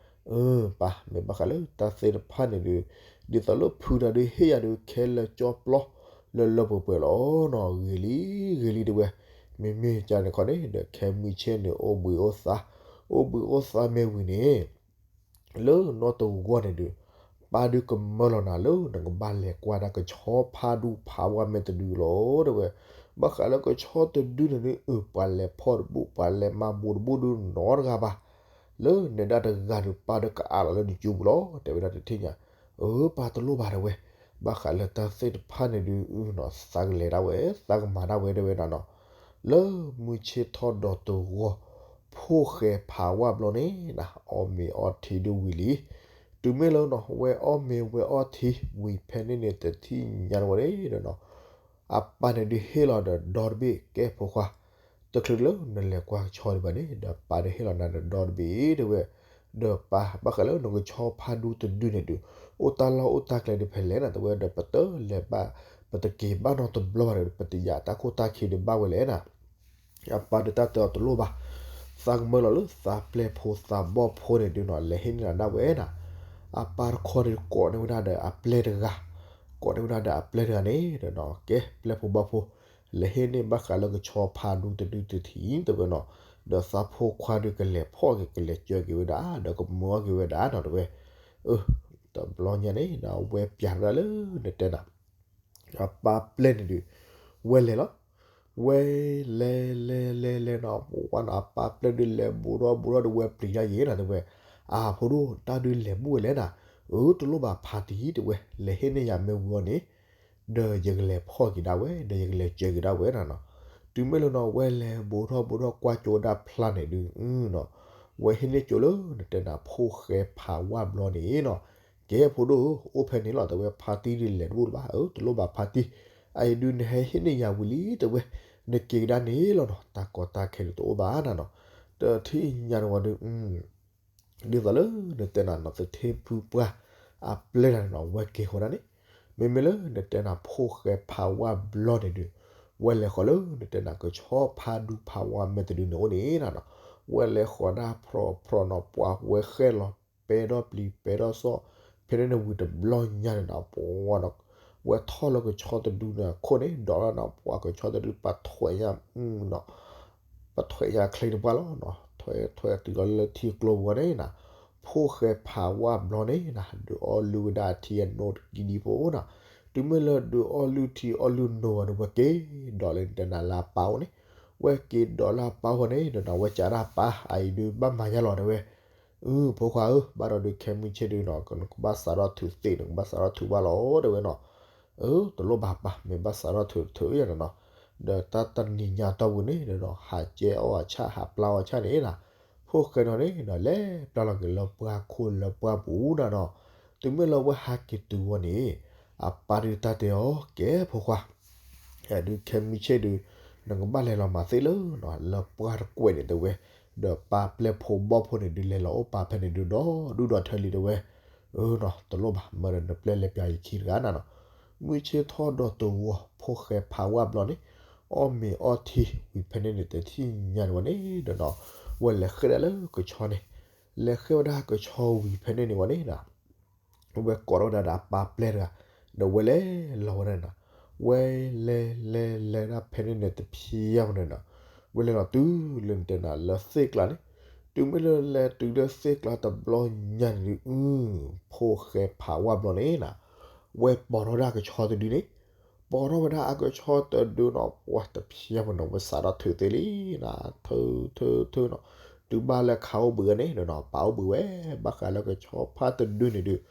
အၢ ပၢ် မ့ၢ်ဘၣ်ဃးလၢတၢ်သ့ၣ်တဖၣ်န့ၣ်ဒုး ဒ်သိးလၢဖုတဂၤဒုးဟ့ၣ်ယၤဒုးခဲလၢာ်ကၠီပျီ လၢလၢပှဲၤပှဲၤလီၤနီၤ ဂ့ၤလံ ဂ့ၤလံတဲဝဲ မ့မ့ၢ်ကန့ၣ်ခီန့ၣ် ဒီးခဲမုၢ်ဆ့ၣ်န့ၣ် အိၣ်ဘှံးအိၣ်သါ အိၣ်ဘှံးအိၣ်သါမ့ၢ်ဝံၤန့ၣ် လၢနီတဂီၢ်န့ၣ်ဒုး ပၢ်ဒုးကမၢလီၤနၤလၢ နကဘၣ်လဲၤကွၢ်ဒၣ်ကဆီဖးဒူဖးဝါမဲာ်တဒုလီၤ တဲဝဲ ဘၣ်ဃးလၢကဆီတဒုန့ၣ်ဒုး အၢ ပှၤလဲၤဖီၣ်တဘိ ပှၤလဲၤမၤဘူးတဘိဒုးနီတဂၤဘၣ် လၢနဲဒၣ်တဂၤဒုး ပၢ်ဒုးကအးလီၤလၢနစုပူၤလီၤ တဲဝဲဒၣ်တထံၣ်ညါ အၢ ပၢ်တလိၣ်ဘၣ်တဲဝဲ ဘၣ်ဃးလၢတၢ်သ့ၣ်တဖၣ်န့ၣ်ဒုး နီၤ သးကလဲၤဒၣ်ဝဲ သးကမၤဒၣ်ဝဲတဲဝဲဒၣ်နီၤ လၢမုၢ်ဆ့ၣ်ထီၣ်ဒီးတဂီၢ် ဖိၣ်ဃဲဖးဝါဘျီန့ၣ်နီၤ အီၣ်မ့ၤအီထံဒုးဝံၤလံ တုၤမ့ၢ်လၢနီၤ ဝဲအီၣ်မ့ၤဝဲအီထံဝံၤဖဲန့ၣ်န့ၣ် တထံၣ်ညါတဝဲန့ၣ်ဒီးနီၤ အပၢ်န့ၣ်ဒုးဟ့ၣ်လီၤဒီးဒီတဘ့ၣ် ကဲဖိခွါ တချုးလၢနလဲၤကွၢ်ကဆီဒံးဘၣ်န့ၣ် ဒီးပၢ်ဒုးဟ့ၣ်လီၤနၤဒီးဒီတဘ့ၣ်တဲဝဲ ဒီးပၢ် ဘၣ်ဃးလၢနကဆီဖးဒူတဒုန့ၣ်ဒုး အိၣ်တၢ်လီၢ်အိၣ်တၢ်ကျဲဒုးဖဲလဲၣ်နၤ တဲဝဲ ဒီးပတလဲၤဘၣ် ပတက့ၤဘၣ်နီတဘျီဘၣ်ဒီး ပတယာ်တၢ်ခိၣ်တၢ်ခံဒုးဘၣ်ဝဲလဲၣ်နၤ အပၢ်ဒုးတၢ်တဲအီၤတလိၣ်ဘၣ် သးကမၢလီၤလၢသးပျဲၢ်ဖိသးဘီၣ်ဖိန့ၣ်ဒုးနီၤ လဲၤဟ့ၣ်န့ၢ်နၤဒၣ်ဝဲနၤ အပၢ်တခီန့ၣ်ကိးန့ၢ်ဝဲဒၣ်ဒီးအပျဲၢ်တဂၤ ကိးန့ၢ်ဝဲဒၣ်ဒီးအပျဲၢ်တဂၤန့ၣ်ဒီးနီၤ ကဲပျဲၢ်ဖိဘီၣ်ဖိ လဲၤဟ့ၣ်န့ၢ်ဘၣ်ဃးလၢကဆီဖးဒူတဒုတထံၣ်တဲဝဲနီၤ ဒီးသးဖိခွါဒုးကလဲၤဖီၣ်က့ၤ ကလဲၤစၢၤက့ၤဝဲဒၣ် ဒီးကမၢအီၣ်က့ၤဝဲဒၣ်နီၤတဲဝဲ အၢ တဘျီညါန့ၣ်ဒီး အဝဲပျးဝဲဒၣ်လၢနတဲနၤ အပၢ်ပျဲၢ်န့ၣ်ဒုး ဝဲလဲၤလီၤ ဝဲလဲၤလဲၤလဲၤလဲၤနီၤ ပဝဲနီၤ အပၢ်ပျဲၢ်ဒုးလဲၤဘူးထီၣ်ဘူးထီၣ်ဒီးဝဲပျံၤတၢ်ယဲနီၤတဲဝဲ အဖိဒိၣ် တၢ်ဒုးလဲၤဘူးဝဲလဲၣ်နၤ အၢ တလိၣ်ဘၣ်ဖါတံၢ်တဲဝဲ လဲၤဟ့ၣ်န့ၢ်ယၤမ့ၢ်ဝံၤအီၤန့ၣ် ဒီးယကလဲၤဖီၣ်က့ၤဒၣ်ဝဲ ဒီးယကလဲၤစၢၤက့ၤဒၣ်ဝဲနၤနီၤ တုၤမ့ၢ်လၢနီၤ ဝဲလဲၤဘူးထီၣ်ဘူးထီၣ်ကွၢ်ကၠိဒၣ်ဖျါန့ၣ်ဒုး နီၤ ဝဲဟ့ၣ်န့ၢ်ကၠိလၢနတဲနၤဖိၣ်ဃဲဖးဝါဘျီန့ၣ်နီၤ ကဲဖိဒိၣ်ဧၢ အိၣ်ဖဲန့ၣ်လီၤ တဲဝဲဖါတံၢ်ဒုးလဲၤတဘူးလၢၤဘၣ် အၢ တလိၣ်ဘၣ်ဖါတံၢ် အအံၤဒုးနဟဲဟ့ၣ်န့ၢ်ယၤဝံၤလံ တဲဝဲ နက့ၤကဒါန့ၣ်လီၤနီၤ တၢ်ကီတၢ်ခဲဒုးတအိၣ်ဘၣ်နၤနီၤ တထံၣ်ညါတဝဲဒုး ဒ်သိးလၢနတဲနၤနီၤ သထ့ဖုပှၢ် အပျဲၢ်တဂၤန့ၣ်နီၤ ဝဲက့ၤဃီဒၣ်န့ၣ် မ့မ့ၢ်လၢနတဲနၤဖိၣ်ဃဲဖးဝါဘျီန့ၣ်ဒုး ဝဲလဲၤဃီလၢနတဲနၤကဆီဖးဒူဖးဝါမဲာ်တဒုန့ၣ်အိၣ်န့ၣ်နၤနီၤ ဝဲလဲၤဃီဒၣ်ဖြီဖြီနီၤ ပှၤဝဲဃဲလီၤ ပဲထီၣ်ပျံၤပဲထီၣ်စီၣ် ဖဲန့ၣ်န့ၣ်ဝံၤတဘျီညါန့ၣ်နီၤ ပဝဲနီၤ ဝဲထီၣ်လၢကဆီတဒုန့ၣ်အခိၣ်န့ၣ် ဒိးလီၤနီၤ ပှၤကဆီတဒု ပှၤထွဲညါနီၤ ပှၤထွဲညါချ့တပှၢ်လီၤနီၤ ထွဲထွဲတုၤလီၤလၢထံကျိပူၤန့ၣ်နီၤ ဖိၣ်ဃဲဖးဝါဘျီန့ၣ်နီၤ ဒုးအီၣ်လုၢ်ဝဲဒၣ်အထံအနိတကံဒံဖိနီၤ တုၤမ့ၢ်လၢဒုးအီၣ်လုၢ်ထံအီၣ်လုၢ်နိဘၣ်ဒီး ဝဲက့ၤဒိးလၢတဲနၤလၢအပၢ်အိၣ်န့ၣ် ဝဲက့ၤဒိးလၢအပၢ်အိၣ်န့ၣ်ဒီးနီၤ ဝဲကးဒၣ်ပၢ် အအံၤဒုးဘၣ်မၤယါလီၤတဲဝဲ အု ဖိခွါဧၢ ဘၣ်ဒီးဒုးခဲမုၢ်ဆ့ၣ်ဒုးနီၤ နကဘၣ်စးထီၣ်ထုးသ့ နကဘၣ်စးထီၣ်ထုးဘၣ်လီၤတဲဝဲနီၤ အၢ တလိၣ်ဘၣ်ပၢ် မ့ၢ်ဘၣ်စးထီၣ်ထုးထုးယါနီၤနီၤ ဒီးတၢ်တနံၤညါတီၢ်ပူၤန့ၣ်ဒီးနီၤ ဟးကဲအီၣ်အဆၣ် ဟးပျၢ်အီၣ်အဆၣ်န့ၣ်နီၤ ဖိၣ်ဃဲနီၤန့ၣ်ဒီး လဲၤပျၢ်လီၤက့ၤလၢပှၢ်ခိၣ်လၢပှၢ်ပူၤနီၤနီၤ တုၤမ့ၢ်လၢဝဲဟးက့ၤတုၤဝဲန့ၣ် အပၢ်ဒုးတၢ်တဲအီၤ ကဲဖိခွါ ဒုးခဲမုၢ်ဆ့ၣ်ဒုး နကဘၣ်လဲၤလီၤမၤသ့လၢနီၤ လၢပှၢ်တကွဲးန့ၣ်တဲဝဲ ဒီးပၢ်ပျဲၢ်ဖိဘီၣ်ဖိန့ၣ်ဒုး လဲၤလီၤအိၣ်ပာ်ဖဲန့ၣ်ဒုး ဒီဒူၣ်ဒီထၢလံတဲဝဲ အၢနီၤ တလိၣ်ဘၣ် မၢဒီးနပျဲၢ်လဲၤပျၢ်ယခံတဂၤနီၤနီၤ မုၢ်ဆ့ၣ်ထီၣ်ဒီးတဝီ ဖိၣ်ဃဲဖးဝါဘျီန့ၣ် အီၣ်မ့ၤအီထံဝံၤဖဲန့ၣ်န့ၣ် တထံၣ်ညါန့ၣ်ဝဲန့ၣ်ဒီးနီၤ ဝဲလဲၤဃ့ဒၣ်လၢကဆီန့ၣ် လဲၤဃ့ဝဲဒၣ်ကဆီဝံၤဖဲန့ၣ်န့ၣ်ဝဲန့ၣ်နီၤ ဝဲကိးထီၣ်ဝဲဒၣ်ဒီးအပၢ်ပျဲၢ်တဂၤ ဒီးဝဲလဲၤလီၤဝဲဒၣ်န့ၣ်နီၤ ဝဲလဲၤလဲၤလဲၤဒၣ်ဖဲန့ၣ်န့ၣ် တဖျဲမနုၤနီၤ ဝဲလဲၤလီၤတုၤလၢနတဲနၤလၢသ့ၣ်ကျါန့ၣ် တုၤမ့ၢ်လၢလဲၤတုၤလၢသ့ၣ်ကျါတဘျီညါန့ၣ်ဒုး အု ဖိၣ်ဃဲဖးဝါဘျီန့ၣ်နီၤ ဝဲပိာ်ထီၣ်ဝဲဒၣ်ကဆီတဒုန့ၣ် ပိာ်ထီၣ်ဝဲဒၣ်အကဆီတဒုနီၤ ပှၤတဖျဲမနုၤ ဝဲစးထီၣ်ထုးသ့လံနီၤ ထုးထုးထုးနီၤ တုၤဘၣ်လၢခးအိၣ်ဘှံးဝဲန့ၣ်ဒီးနီၤ ပာ်အိၣ်ဘှံးဝဲ ဘၣ်ဃးလၢကဆီဖးတဒုန့ၣ်ဒုး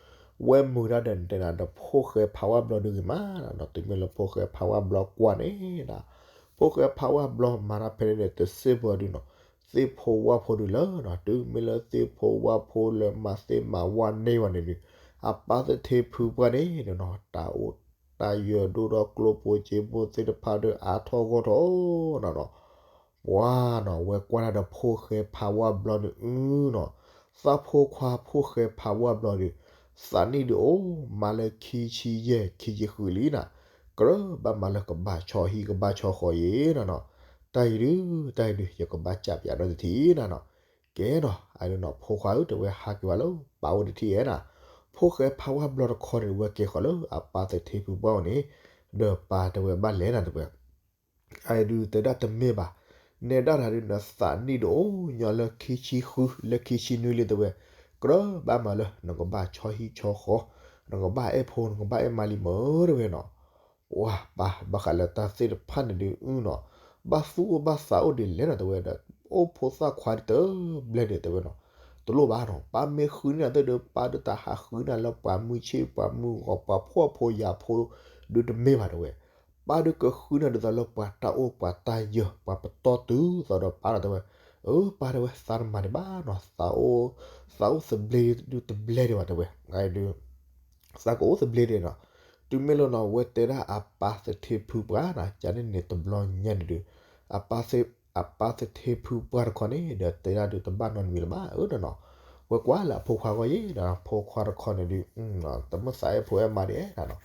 ဝဲမုာ်တၢ်ဒီးနတဲနၤဒီးဖိၣ်ဃဲဖးဝါဘျီဒုးဂ့ၤမးနီၤ တုၤမ့ၢ်လၢဖိၣ်ဃဲဖးဝါဘျီကွၢ်န့ၣ်နီၤ ဖိၣ်ဃဲဖးဝါဘျီမၤတၢ်ဖဲန့ၣ်န့ၣ် တစ့ၢ်ဖိဒုးနီၤ သ့ၣ်ဖိဝၣ်ဖိဒုးလၢနီၤ တုၤမ့ၢ်လၢသ့ၣ်ဖိဝၣ်ဖိလၢမၤသ့ၣ်မၤဝၣ်န့ၢ်ဝဲန့ၣ်ဒုး အပၢ်သထ့ဖုပှၢ်န့ၣ်ဒီးနီၤ တၢ်အိၣ်တၢ်ယၢၤဒိၣ်ထီၣ်ကျိဖိစ့ဖိသ့ၣ်တဖၣ်ဒီးအါထီၣ်ဂီၢ်ထီၣ်နီၤနီၤ ပှၤနီၤ ဝဲကွၢ်တၢ်ဒီးဖိၣ်ဃဲဖးဝါဘျီန့ၣ်အုနီၤ သးဖိခွါဖိၣ်ဃဲဖးဝါဘျီဒီး သးနံၣ်ဒုးအိၣ်မးလၢခံဆံယဲၢ်ခံဆံဃုလံနီၤ ကြၢးဘၣ်မၤလၢကဘၣ်ဆီဟံၣ်ကဘၣ်ဆီဃီယဲနီၤနီၤ တၢ်အံၤဒုး တၢ်အံၤဒုး ယကဘၣ်စံးပၠးဒီးတထံၣ်နီၤနီၤ ကဲနီၤ အဒုးနီၤ ဖိခွါဧၢ တဲဝဲဟးက့ၤဝဲလၢပၢ်အိၣ်တထံၣ်ဧဲနီၤ ဖိၣ်ဃဲဖးဝါဘျီတခီန့ၣ် ဝဲက့ၤဃီၤလၢအပၢ်သထ့ဖုပှၢ်အိၣ်န့ၣ် ဒီးပၢ်တဲဝဲဘၣ်လဲၤနီၤတဲဝဲ အဒုးတဲဒၣ်တမ့ၢ်ဘၣ်, နဲဒၣ်တၢ်ဒုးနသးနံၣ်ဒုးအိၣ်ညီလၢခံဆံဃု လၢခံဆံနွံလံတဲဝဲ, ကြၢးဘၣ်မၤလၢနကဘၣ်ဆီဟံၣ်ဆီဃီ, နကဘၣ်အဲၣ်ဖိ နကဘၣ်အဲၣ်မါလံမၢတဲဝဲနီၤ. ပှၤပၢ်ဘၣ်ဃးလၢတၢ်သ့ၣ်တဖၣ်န့ၣ်ဒုးနီၤ, ဘၣ်သူၣ်အိၣ်ဘၣ်သးအိၣ်ဒ်လဲၣ်နီၤတဲဝဲဒီး အိၣ်ဖိသၣ်ခွါဒ်တဘျဲၣ်ဒံးတဲဝဲနီၤ. တလိၣ်ဘၣ်နီၤ, ပၢ်မ့ၢ်ဃုန့ၢ်နၤသ့ၣ်ဒီး ပၢ်ဒုးတၢ်ဟးဃုနၤလၢပှၤမုၢ်ဆ့ၣ်ပှၤမုၢ်ဂီၤ ပှၤဖှီၣ်ဖိယာ်ဖိဒုးတမ့ၢ်ဘၣ်တဲဝဲ. ပၢ်ဒုးကဃုနၤဒ်သိးလၢပှၤတၢ်အိၣ်ပှၤတၢ်ယၢၤ ပှၤပတီၢ်တုၤသိးဒီးပၢ်နီၤတဲဝဲ. အၢ ပၢ်တဲဝဲ သးတမၤဒံးဘၣ်နီၤ, သးအိၣ် သးအိၣ်သဘျ့ဒုးတဘျဲၣ်ဒံးဘၣ်တဲဝဲ. ဒုး သးကအိၣ်သဘျ့ဒံးနီၤ. တုၤမ့ၢ်လၢနီၤ ဝဲတဲဒၣ်အပၢ်သထ့ဖုပှၢ်နီၤ ကန့ၣ်န့ၣ်တဘျီညါန့ၣ်ဒုး အပၢ်သ အပၢ်သထ့ဖုပှၢ်တခီန့ၣ် ဒီးတဲဒၣ်ဒုးတဘၣ်နီတမံၤလၢၤဘၣ် အၢနီၤနီၤ. ဝဲကွၢ်လၢအဖိခွါဂီၢ်ယဲနီၤ, ဖိခွါတခီန့ၣ်ဒုး တမ့ၢ်သးအဲၣ်ဖိအဲၣ်မါဒံးနီၤနီၤ.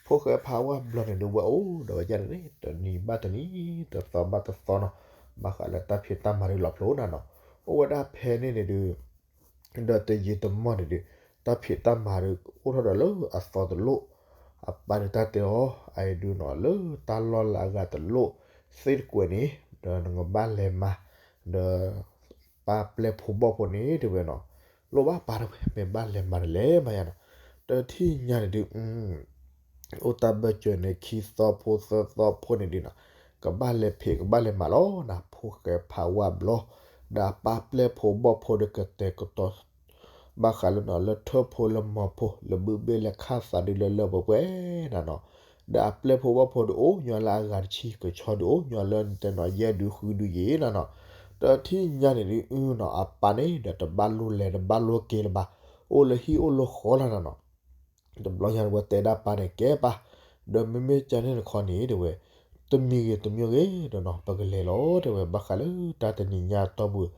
ဖိၣ်ဃဲဖးဝါဘျီန့ၣ်ဒုး ဝဲအိၣ်ဒီးဝဲဒၣ်န့ၣ် တနံၤဘၣ်တနံၤ တသီဘၣ်တသီနီၤ, ဘၣ်ဃးလၢတၢ်ဖံးတၢ်မၤဒုးလီၤဖျိနီၤနီၤ. အိၣ်ဝဲဒၣ်ဖဲန့ၣ်န့ၣ်ဒုး ဒီးတယံာ်တမီၢ်န့ၣ်ဒုး တၢ်ဖံးတၢ်မၤဒုး အိၣ်ထီၣ်ဒီးလၢအသီတလိၣ်, အပၢ်ဒုးတၢ်တဲအီၤ အအံၤဒုးနီၤ လၢတၢ်လီၢ်လၢအဂၤတလိၣ်သ့ၣ်တကွဲးန့ၣ် ဒီးနကဘၣ်လဲၤမၤ ဒီး ပၢ်ပျဲၢ်ဖိဘီၣ်ဖိန့ၣ်တဲဝဲနီၤ. လိၣ်ဘၣ်ပၢ်တဲဝဲ မ့ၢ်ဘၣ်လဲၤမၤတလဲၤမၤယါနီၤ. တထံၣ်ညါန့ၣ်ဒုး အိၣ်တၢ်ဘၢၣ်စၢၤန့ၣ် ခံသီဖိသၢသီဖိန့ၣ်ဒုးနီၤ ကဘၣ်လဲၤဖံးကဘၣ်လဲၤမၤလီၤနီၤ. ဖိၣ်ဃဲဖးဝါဘျီ ဒီးအပၢ်ပျဲၢ်ဖိဘီၣ်ဖိဒီးကတဲာ်ကတီၤ ဘၣ်ဃးလၢနီၤ လၢထၢၣ်ဖိလၢမီၤဖိ လၢဘုဘ့ၣ်လၢခၣ်သးဒုးလၢလၢပှဲၤပှဲၤနီၤနီၤ. ဒီးအပျဲၢ်ဖိဘီၣ်ဖိဒုးအိၣ်ညီလၢအဂၤတဆံ ကဆီဒုးအိၣ်ညီလၢနတဲနီၤ ယဲၢ်ဒုးဃုဒုးယံာ်နီၤနီၤ. တထံၣ်ညါန့ၣ်ဒုးနီၤ အပၢ်န့ၣ်ဒီးတဘၣ်လိၣ်လဲၤတဘၣ်လိၣ်က့ၤလၢၤဘၣ်, အိၣ်လၢဟံၣ်အိၣ်လၢဃီလီၤနီၤနီၤ. တဘျီညါဝဲတဲဒၣ်ပၢ်န့ၣ် ကဲပၢ်, ဒီးမ့မ့ၢ်ကန့ၣ်တခီန့ၣ်တဲဝဲ တမံၤဂ့ၤတမံၤဂ့ၤဒီးနီၤ ပကလဲၤလီၤတဲဝဲ ဘၣ်ဃးလၢတၢ်တနံၤညါတီၢ်ပူၤ,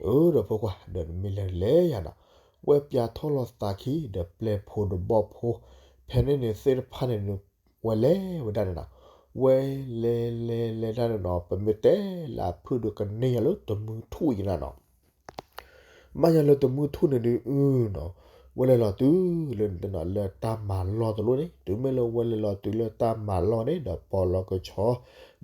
အၢ ဒီးဖိခွါ ဒီးနမ့ၢ်လဲၤလဲၤယါနီၤ. ဝဲပၠးထီၣ်လီၤသးခံ ဒီးပျဲၢ်ဖိဒီးဘီၣ်ဖိ ဖဲန့ၣ်န့ၣ်သ့ၣ်တဖၣ်န့ၣ် ဝဲလဲၤဝဲဒၣ်န့ၣ်နီၤ. ဝဲလဲၤလဲၤလဲၤဒၣ်န့ၣ်နီၤ ပမ့ၢ်တဲလၢအဖုၣ်ဒီးကန့ၢ်ညါလၢတမုၢ်ထူၣ်ယါနီၤနီၤ. ဘၣ်ညါလၢတမုၢ်ထူၣ်န့ၣ်ဒုးနီၤ ဝဲလဲၤလီၤတုၤလၢနတဲနီၤ လၢတၢ်မၤလီၢ်တလိၣ်န့ၣ် တုၤမ့ၢ်လၢဝဲလဲၤလီၤတုၤလၢတၢ်မၤလီၢ်န့ၣ် ဒီးပိာ်လီၤကဆီ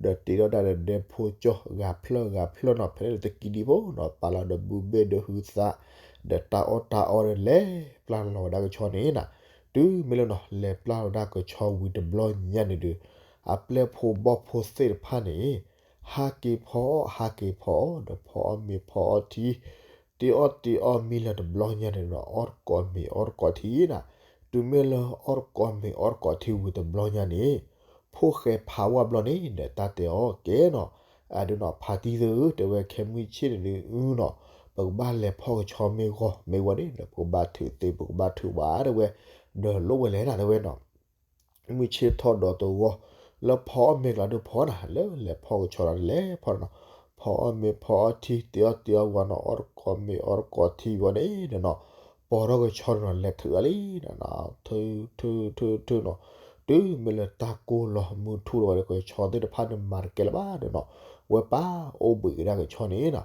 ဒီးတ့ထီၣ်ဒၣ်ဒီးဒဲဖိကၠီ ဂၤဖျၢၣ်ဂၤဖျၢၣ်နီၤ ဖဲန့ၣ်တကံဒံဖိနီၤ ပာ်လီၤဒီးဘုဘ့ၣ်ဒီးဟုသး ဒီးတၢ်အီၣ်တၢ်အီဒီးလဲၤပျၢ်လီၤဝဲဒၣ်ကဆီန့ၣ်နီၤ တုၤမ့ၢ်လၢနီၤ လဲၤပျၢ်လီၤဝဲဒၣ်ကဆီဝံၤတဘျီညါန့ၣ်ဒီး အပျဲၢ်ဖိဘီၣ်ဖိသ့ၣ်တဖၣ်န့ၣ် ဟးက့ၤဖီအီၣ် ဟးက့ၤဖီအီၣ် ဒီးဖီအီၣ်မ့ၤဖီအီထံ တ့အီၣ်တ့အီမံလၢတဘျီညါန့ၣ်ဒီး အီၣ်တကိးမ့ၤအီၣ်တကိးထံနီၤ, တုၤမ့ၢ်လၢအီၣ်တကိးမ့ၤအီၣ်တကိးထံဝံၤတဘျီညါန့ၣ် ဖိၣ်ဃဲဖးဝါဘျီန့ၣ် ဒီးတၢ်တဲအီၤ ကဲနီၤ, အဒုးနီၤ ဖါတံၢ်သၢဧၢ တဲဝဲ ခဲမုၢ်ဆ့ၣ်န့ၣ်ဒုးအုနီၤ, ပကဘၣ်လဲၤဖီၣ်ကဆီမ့ၢ်ဂီၤမ့ၢ်ဝဲန့ၣ် ဒီးပကဘၣ်ထုးသ့ ပကဘၣ်ထုးဝါ တဲဝဲ, ဒီးလိၣ်ဝဲလဲၣ်နီၤ တဲဝဲနီၤ မုၢ်ဆ့ၣ်ထီၣ်ဒီးတဂီၢ်, လၢဖီအီၣ်မ့ၤကျါဒုးဖီနီၤ, လၢလဲၤဖီၣ်ကဆီလီၤန့ၣ် လဲၤဖီၣ်နီၤ, ဖီအီၣ်မ့ၤဖီအီထံ တ့အီၣ်တ့အီဝါနီၤ, အီၣ်တကိးမ့ၤအီၣ်တကိးထံဝံၤန့ၣ်နီၤ, ပိာ်ထီၣ်ကဆီနီၤ လဲၤထုးအီၤလံနီၤ, ထုးထုးထုးထုးနီၤ, တုၤမ့ၢ်လၢတၢ်ကိၢ်လီၤမုၢ်ထူၣ်လီၤဝဲဒီး ကဆီသ့ၣ်တဖၣ်န့ၣ်မၤတကဲလၢၤဘၣ်ဒီးနီၤ, ဝဲပာ်အိၣ်ဘှံးကဒါကဆီန့ၣ်နီၤ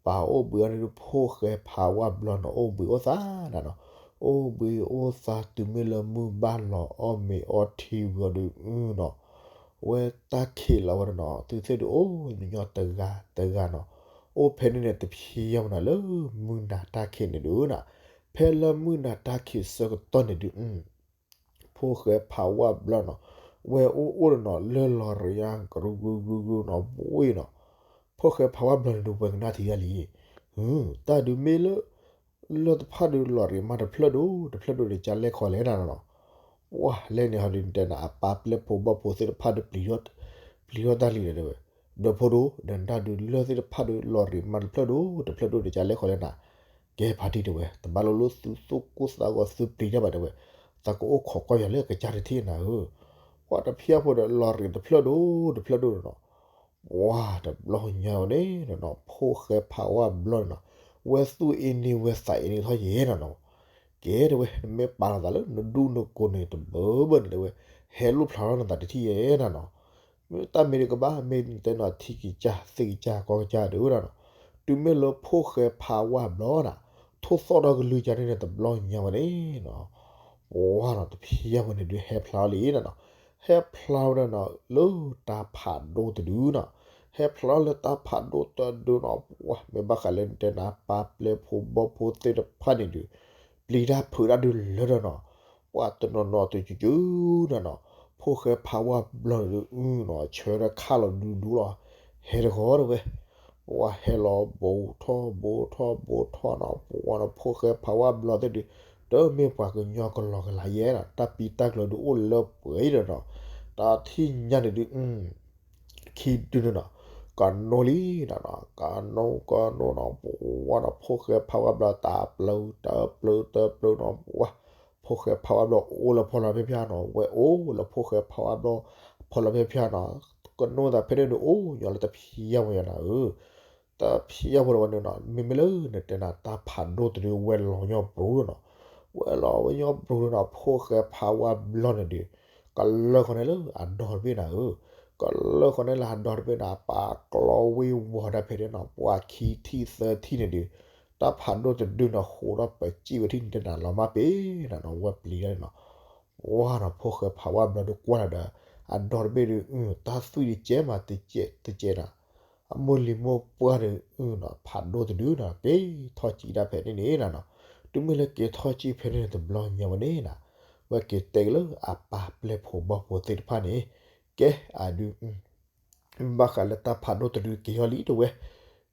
ပာ်အိၣ်ဘှံးအီၤန့ၣ်ဒုး ဖိၣ်ဃဲဖးဝါဘျီနီၤ အိၣ်ဘှံးအိၣ်သးနီၤနီၤ, အိၣ်ဘှံးအိၣ်သး တုၤမ့ၢ်လၢမုၢ်ဘၣ်လီၤအီၣ်မ့ၤအီထံဝံၤအီၤဒုးနီၤ, ဝဲတၢ်ခံးလီၤဝဲဒီးနီၤ သုသ့ၣ်ဒုးအိၣ်ညီညီတဂၤတဂၤနီၤ, အိၣ်ဖဲန့ၣ်န့ၣ် တဖံးယၢ်မနုၤလၢမုၢ်နၤတၢ်ခံးန့ၣ်ဒုးနီၤ, ဖဲလၢမုၢ်နၤတၢ်ခံးဆၢကတီၢ်န့ၣ်ဒုး ဖိၣ်ဃဲဖးဝါဘျီနီၤ, ဝဲအိၣ်အိၣ်ဒီးနီၤ လၢလီၤရံၤညါ ကရူကရူကရူကရူနီၤ ဘှံးနီၤ, ဖိၣ်ဃဲဖးဝါဘျီန့ၣ်ဒုး ဝဲကနၣ်ထံၣ်ယၤလံ, တၢ်ဒုးမ့ၢ်လၢ လၢတဖၣ်ဒုးလီၤရံၤမးတဖျၢၣ်ဒိၣ် တဖျၢၣ်ဒိၣ်ဒီးကလဲၣ်ခီလဲၣ်နၤနီၤ, ပှၤလဲၣ်န့ၣ်ဟီဒုးတဲနၤ အပၢ်ပျဲၢ်ဖိဘီၣ်ဖိသ့ၣ်တဖၣ်ဒုးပျံၤထီၣ်တၢ်လံဒီးတဲဝဲ, ဒီးဖိဒိၣ် ဒီးနတၢ်ဒုးလၢသ့ၣ်တဖၣ်ဒုးလီၤရံၤမးတဖျၢၣ်ဒိၣ် တဖျၢၣ်ဒိၣ်ဒီးကလဲၣ်ခီလဲၣ်နၤ, ကဲဖါတံၢ်တဲဝဲ တဘၣ်လိာ်လိာ်သူၣ်သူၣ်ကိၢ်သးဂီၤသုပျံၤတၢ်ဘၣ်တဲဝဲ, သးကအိၣ်ခိးကွၢ်ယၤလၢကစၢ်တထံၣ်နၤဧၢ, ပှၤတဖံးအါဖိဒီးလီၤရံၤတဖျၢၣ်ဒိၣ် တဖျၢၣ်ဒိၣ်ဒီးနီၤ ပှၤတဘျီညါအီၤန့ၣ်နီၤ ဖိၣ်ဃဲဖးဝါဘျီန့ၣ်နီၤ, ဝဲသူၣ်အ့န့ဝဲသးအ့န့ထီၣ်ယဲၢ်နၤနီၤ, ကဲတဲဝဲ နမ့ၢ်ပာ်လီၤသးလၢနဒူၣ်နကိးန့ၣ်တဘၢဘၢန့ၣ်တဲဝဲ, ဟဲလိၣ်ဖျါထီၣ်နသးတထံၣ်ယဲၢ်နၤနီၤ, မ့ၢ်တၢ်မ့ၢ်တကဘၣ် မ့ၢ်နတဲနီၤ ထံကစၢ်သ့ၣ်ကစၢ်ကီၢ်ကစၢ်ဒုးနီၤ, တုၤမ့ၢ်လၢဖိၣ်ဃဲဖးဝါဘျီနီၤ, ထိၣ်သီၣ်ထီၣ်ကလုၢ်ကန့ၣ်န့ၣ် တဘျီညါဝဲန့ၣ်နီၤ ပှၤနီၤ တဖံးယၢ်ဝဲန့ၣ်ဒုးဟဲဖျါထီၣ်လံနီၤနီၤ, ဟဲဖျါထီၣ်ဝဲဒၣ်နီၤ လၢတၢ်ဖးဒိၣ်တဒုနီၤ, ဟဲဖျါထီၣ်လၢတၢ်ဖးဒိၣ်တဒုနီၤ ပှၤမ့ၢ်ဘၣ်ဃးလၢနတဲနၤ ပၢ်ပျဲၢ်ဖိဘီၣ်ဖိသ့ၣ်တဖၣ်န့ၣ်ဒုး ပျံၤတၢ်ဖုးတၢ်ဒုးလၢဒီးနီၤ, ပှၤတနီၤနီၤတစုစုနီၤနီၤ, ဖိၣ်ဃဲဖးဝါဘျီန့ၣ်ဒုးနီၤ ဆၢထၢၣ်ခးလီၤဒူဒူလီၤ, ဟဲတဂီၤတဲဝဲ ပှၤဟဲလီၤဘူးထီၣ်ဘူးထီၣ်ဘူးထီၣ်နီၤ, ပှၤနီၤ ဖိၣ်ဃဲဖးဝါဘျီသ့ၣ်ဒုး တမ့ၢ်ပှၤကညီကလီကလီယဲၢ်နီၤ, တၢ်ပံးတၢ်ကျၢၤဒုးအိၣ်လၢပှဲၤအံၤဒီးနီၤ, တၢ်ထံၣ်ညါန့ၣ်ဒုး ခံဒုန့ၣ်နီၤ, ကနိလံနီၤနီၤ, ကနိကနိနီၤ, ပှၤနီၤ ဖိၣ်ဃဲဖးဝါဘျီတၢ်ပျၢၤ တၢ်ပျၢၤတၢ်ပျၢၤနီၤ, ပှၤ ဖိၣ်ဃဲဖးဝါဘျီအိၣ်လၢဖီလာ်ဖၠၣ်ဖၠၣ်နီၤ, ဝဲအိၣ်လၢဖိၣ်ဃဲဖးဝါဘျီ ဖီလာ်ဖၠၣ်ဖၠၣ်နီၤ, ကနိသးဖဲန့ၣ်န့ၣ် အိၣ်ညီလၢတဖံးယၢ်ဝဲယၤနၤဧၢ တၢ်ဖံးယၢ်ဖိလီၤဝဲန့ၣ်နီၤ, မ့မ့ၢ်လၢနတဲနၤ တၢ်ဖးဒိၣ်တဒုဝဲလီၤညီဘြူၤနီၤ, ဝဲလီၤဝဲညီဘြူၤနီၤ, ဖိၣ်ဃဲဖးဝါဘျီန့ၣ်ဒုး ကလၢဃီန့ၣ်လၢအဒီတဘ့ၣ်နၤဧၢ, ကလၢဃီန့ၣ်လၢအဒီတဘ့ၣ်နၤ, ပာ်ကျီဝ့ၤဝီၤဒၣ်ဖဲန့ၣ်နီၤ, ပှၤခံထံၣ်သၢထံၣ်န့ၣ်ဒုး တၢ်ဖးဒိၣ်တဒုနီၤ ဃိးဒီးပစံၣ်ဝဲထံၣ်န့ၣ်တဲနၤလီၤမၢ်ပ့ၤနၤနီၤ, ဝဲပျံၤဒၣ်န့ၣ်နီၤ ပှၤနီၤ ဖိၣ်ဃဲဖးဝါဘျီဒုးကွၢ်လီၤဒီး အဒီတဘ့ၣ်ဒုး တၢ်သွံၣ်တကဲမး တကဲတကဲနီၤ, အမိၢ်လံၤမိၢ်ပှၢ်ဒုးနီၤ ဖးဒိၣ်တဒုနီၤ က့ၤထီၣ်စံၣ်ဒၣ်ဖဲန့ၣ်န့ၣ်နီၤ, တုၤမ့ၢ်လၢက့ၤထီၣ်စံၣ်ဖဲန့ၣ်န့ၣ် တဘျီညါဝဲန့ၣ်နီၤ, ဝဲက့ၤတဲက့ၤလၢအပၢ်ပျဲၢ်ဖိဘီၣ်ဖိသ့ၣ်တဖၣ်န့ၣ်, ကဲအဒုး ဘၣ်ဃးလၢတၢ်ဖးဒိၣ်တဒုက့ၤထီၣ်လံတဲဝဲ,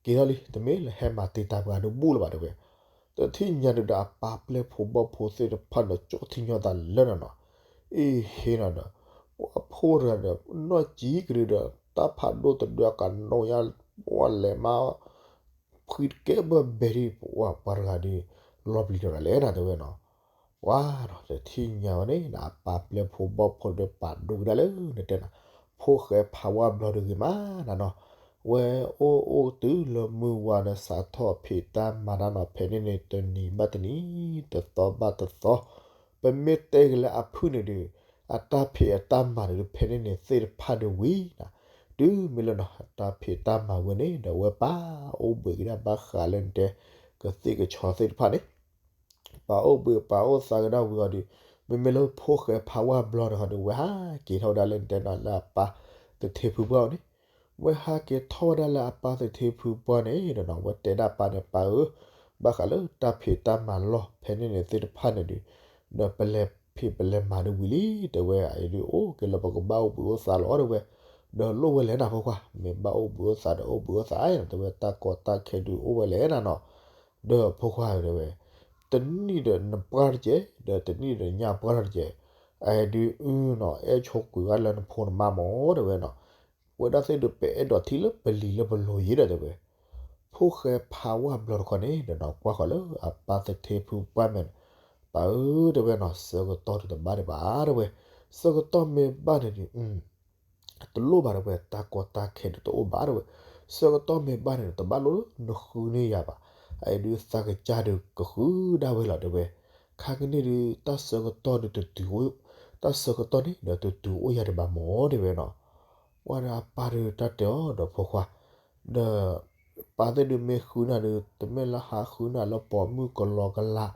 က့ၤထီၣ်လံ တမ့ၢ်လၢဟဲမၤတံာ်တာ်ပှၤဒုးဘူၣ်လၢၤဘၣ်တဲဝဲ, တထံၣ်ညါဒုးဒီးအပၢ်ပျဲၢ်ဖိဘီၣ်ဖိသ့ၣ်တဖၣ်ဒီး ကၠီထံညီသးလၢနီၤနီၤ, အ့ဟ့နီၤဒီး ပှၤဖိတဂၤဒီး နီၢ်ကံကဒုးဒီး တၢ်ဖးဒိၣ်တဒုအကနိညါ ပှၤလဲၤမါ ဖှံတကဲဘၢဘဲဒ် ပှၤပှၤတဂၤဒုး လီၤပျံၤထီၣ်ဒၣ်လဲာ်နၤတဲဝဲနီၤ, ပှၤဒီးတထံၣ်ညါဝဲန့ၣ် အပၢ်ပျဲၢ်ဖိဘီၣ်ဖိဒီးပာ်ဒိၣ်ကဒါလၢနတဲနၤ, ဖိၣ်ဃဲဖးဝါဘျီဒုးဂ့ၤမးနၤနီၤ, ဝဲအိၣ်အိၣ်တုၤလၢမုၢ်ဝါဒီးစးထီၣ်ဖံးတၢ်မၤတၢ်နီၤ ဖဲန့ၣ်န့ၣ် တနံၤဘၣ်တနံၤ တသီဘၣ်တသီ, ပမ့ၢ်တဲက့ၤလၢအဖုၣ်န့ၣ်ဒုး အတၢ်ဖံးအတၢ်မၤန့ၣ်ဒုး ဖဲန့ၣ်န့ၣ်သ့ၣ်တဖၣ်ဒုးဝံၤနၤ, တုၤမ့ၢ်လၢနီၤ တၢ်ဖံးတၢ်မၤဝဲန့ၣ် ဒီးဝဲပာ်အိၣ်ဘှံးကဒါဘၣ်ဃးလၢနတဲ ကသ့ၣ်ကဆီသ့ၣ်တဖၣ်န့ၣ် ပာ်အိၣ်ဘှံးပာ်အိၣ်သးကဒါဝံၤအီၤဒီး, မ့မ့ၢ်လၢဖိၣ်ဃဲဖးဝါဘျီတခီဒီး ဝဲဟးက့ၤထီၣ်ဝဲဒၣ်လၢနတဲနီၤလၢအပၢ်သထ့ဖုပှၢ်အအိၣ်န့ၣ်, ဝဲဟးက့ၤထီၣ်ဝဲဒၣ်လၢအပၢ်သထ့ဖုပှၢ်န့ၣ်ဒီးနီၤ ဝဲတဲဒၣ်ပၢ်န့ၣ် ပၢ်ဧၢ, ဘၣ်ဃးလၢတၢ်ဖံးတၢ်မၤလီၢ်ဖဲန့ၣ်န့ၣ်သ့ၣ်တဖၣ်န့ၣ်ဒီး, ဒီးပလဲၤဖံးပလဲၤမၤဒ်ဝံၤလံ တဲဝဲ အံၤဒုးအိၣ်က့ၤလၢပကဘၣ်အိၣ်ဘှံးအိၣ်သးလီၤ တဲဝဲ, ဒီးလိၣ်ဝဲလဲၣ်နၤဖိခွါ မ့ၢ်ဘၣ်အိၣ်ဘှံးအိၣ်သးဒီးအိၣ်ဘှံးအိၣ်သး တဲဝဲ တၢ်ကီတၢ်ခဲဒုးအိၣ်ဝဲလဲၣ်နၤနီၤ, ဒီးဖိခွါတဲဝဲ, တနံၣ်ဒီးနပှၢ်တကဲး ဒီးတနံၣ်ဒီးညၣ်ပှၢ်တကဲး, အံၤဒုးအုနီၤ အဲၣ်ဆိကွံာ်ဝဲလၢနဖိနမါမၢ် တဲဝဲနီၤ, ပဝဲဒၣ်သ့ၣ်ဒုးပအဲၣ်ဒိးထံၣ်လၢပလံၤလၢပလိၤယံၤဒီးတဲဝဲ, ဖိၣ်ဃဲဖးဝါဘျီတခီန့ၣ်ဒီးနီၤ ကွၢ်ဃီၤလၢအပၢ်သထ့ဖုပှၢ်မဲာ်န့ၣ်, ပၢ်ဧၢ တဲဝဲနီၤ ဆၢကတီၢ်ဒုးတဘၣ်ဒံးဘၣ် တဲဝဲ, ဆၢကတီၢ်မ့ၢ်ဘၣ်န့ၣ်ဒီး တလိၣ်ဘၣ်တဲဝဲ တၢ်ကီတၢ်ခဲဒုးတအိၣ်ဘၣ်တဲဝဲ, ဆၢကတီၢ်မ့ၢ်ဘၣ်န့ၣ်ဒီး တဘၣ်လိၣ်လၢနဃုန့ၢ်ယၤဘၣ်, အံၤဒုးသးကစၢ်ဒုးကဃုဒၣ်ဝဲလီၤတဲဝဲ, ခါကန့ၣ်ဒုး တၢ်ဆၢကတီၢ်ဒုးတတုၤ, တၢ်ဆၢကတီၢ်န့ၣ်ဒီးတတုၤအိၣ်ယၤဒံးဘၣ်မၢ် တဲဝဲနီၤ, ပှၤဒီးအပၢ်ဒုးတၢ်တဲအီၤဒီးဖိခွါ, ဒီး ပၢ်သ့ၣ်ဒုးမ့ၢ်ဃုနၤဒီး တမ့ၢ်လၢဟးဃုနၤလၢပိာ်မုၣ်ကလီကလး,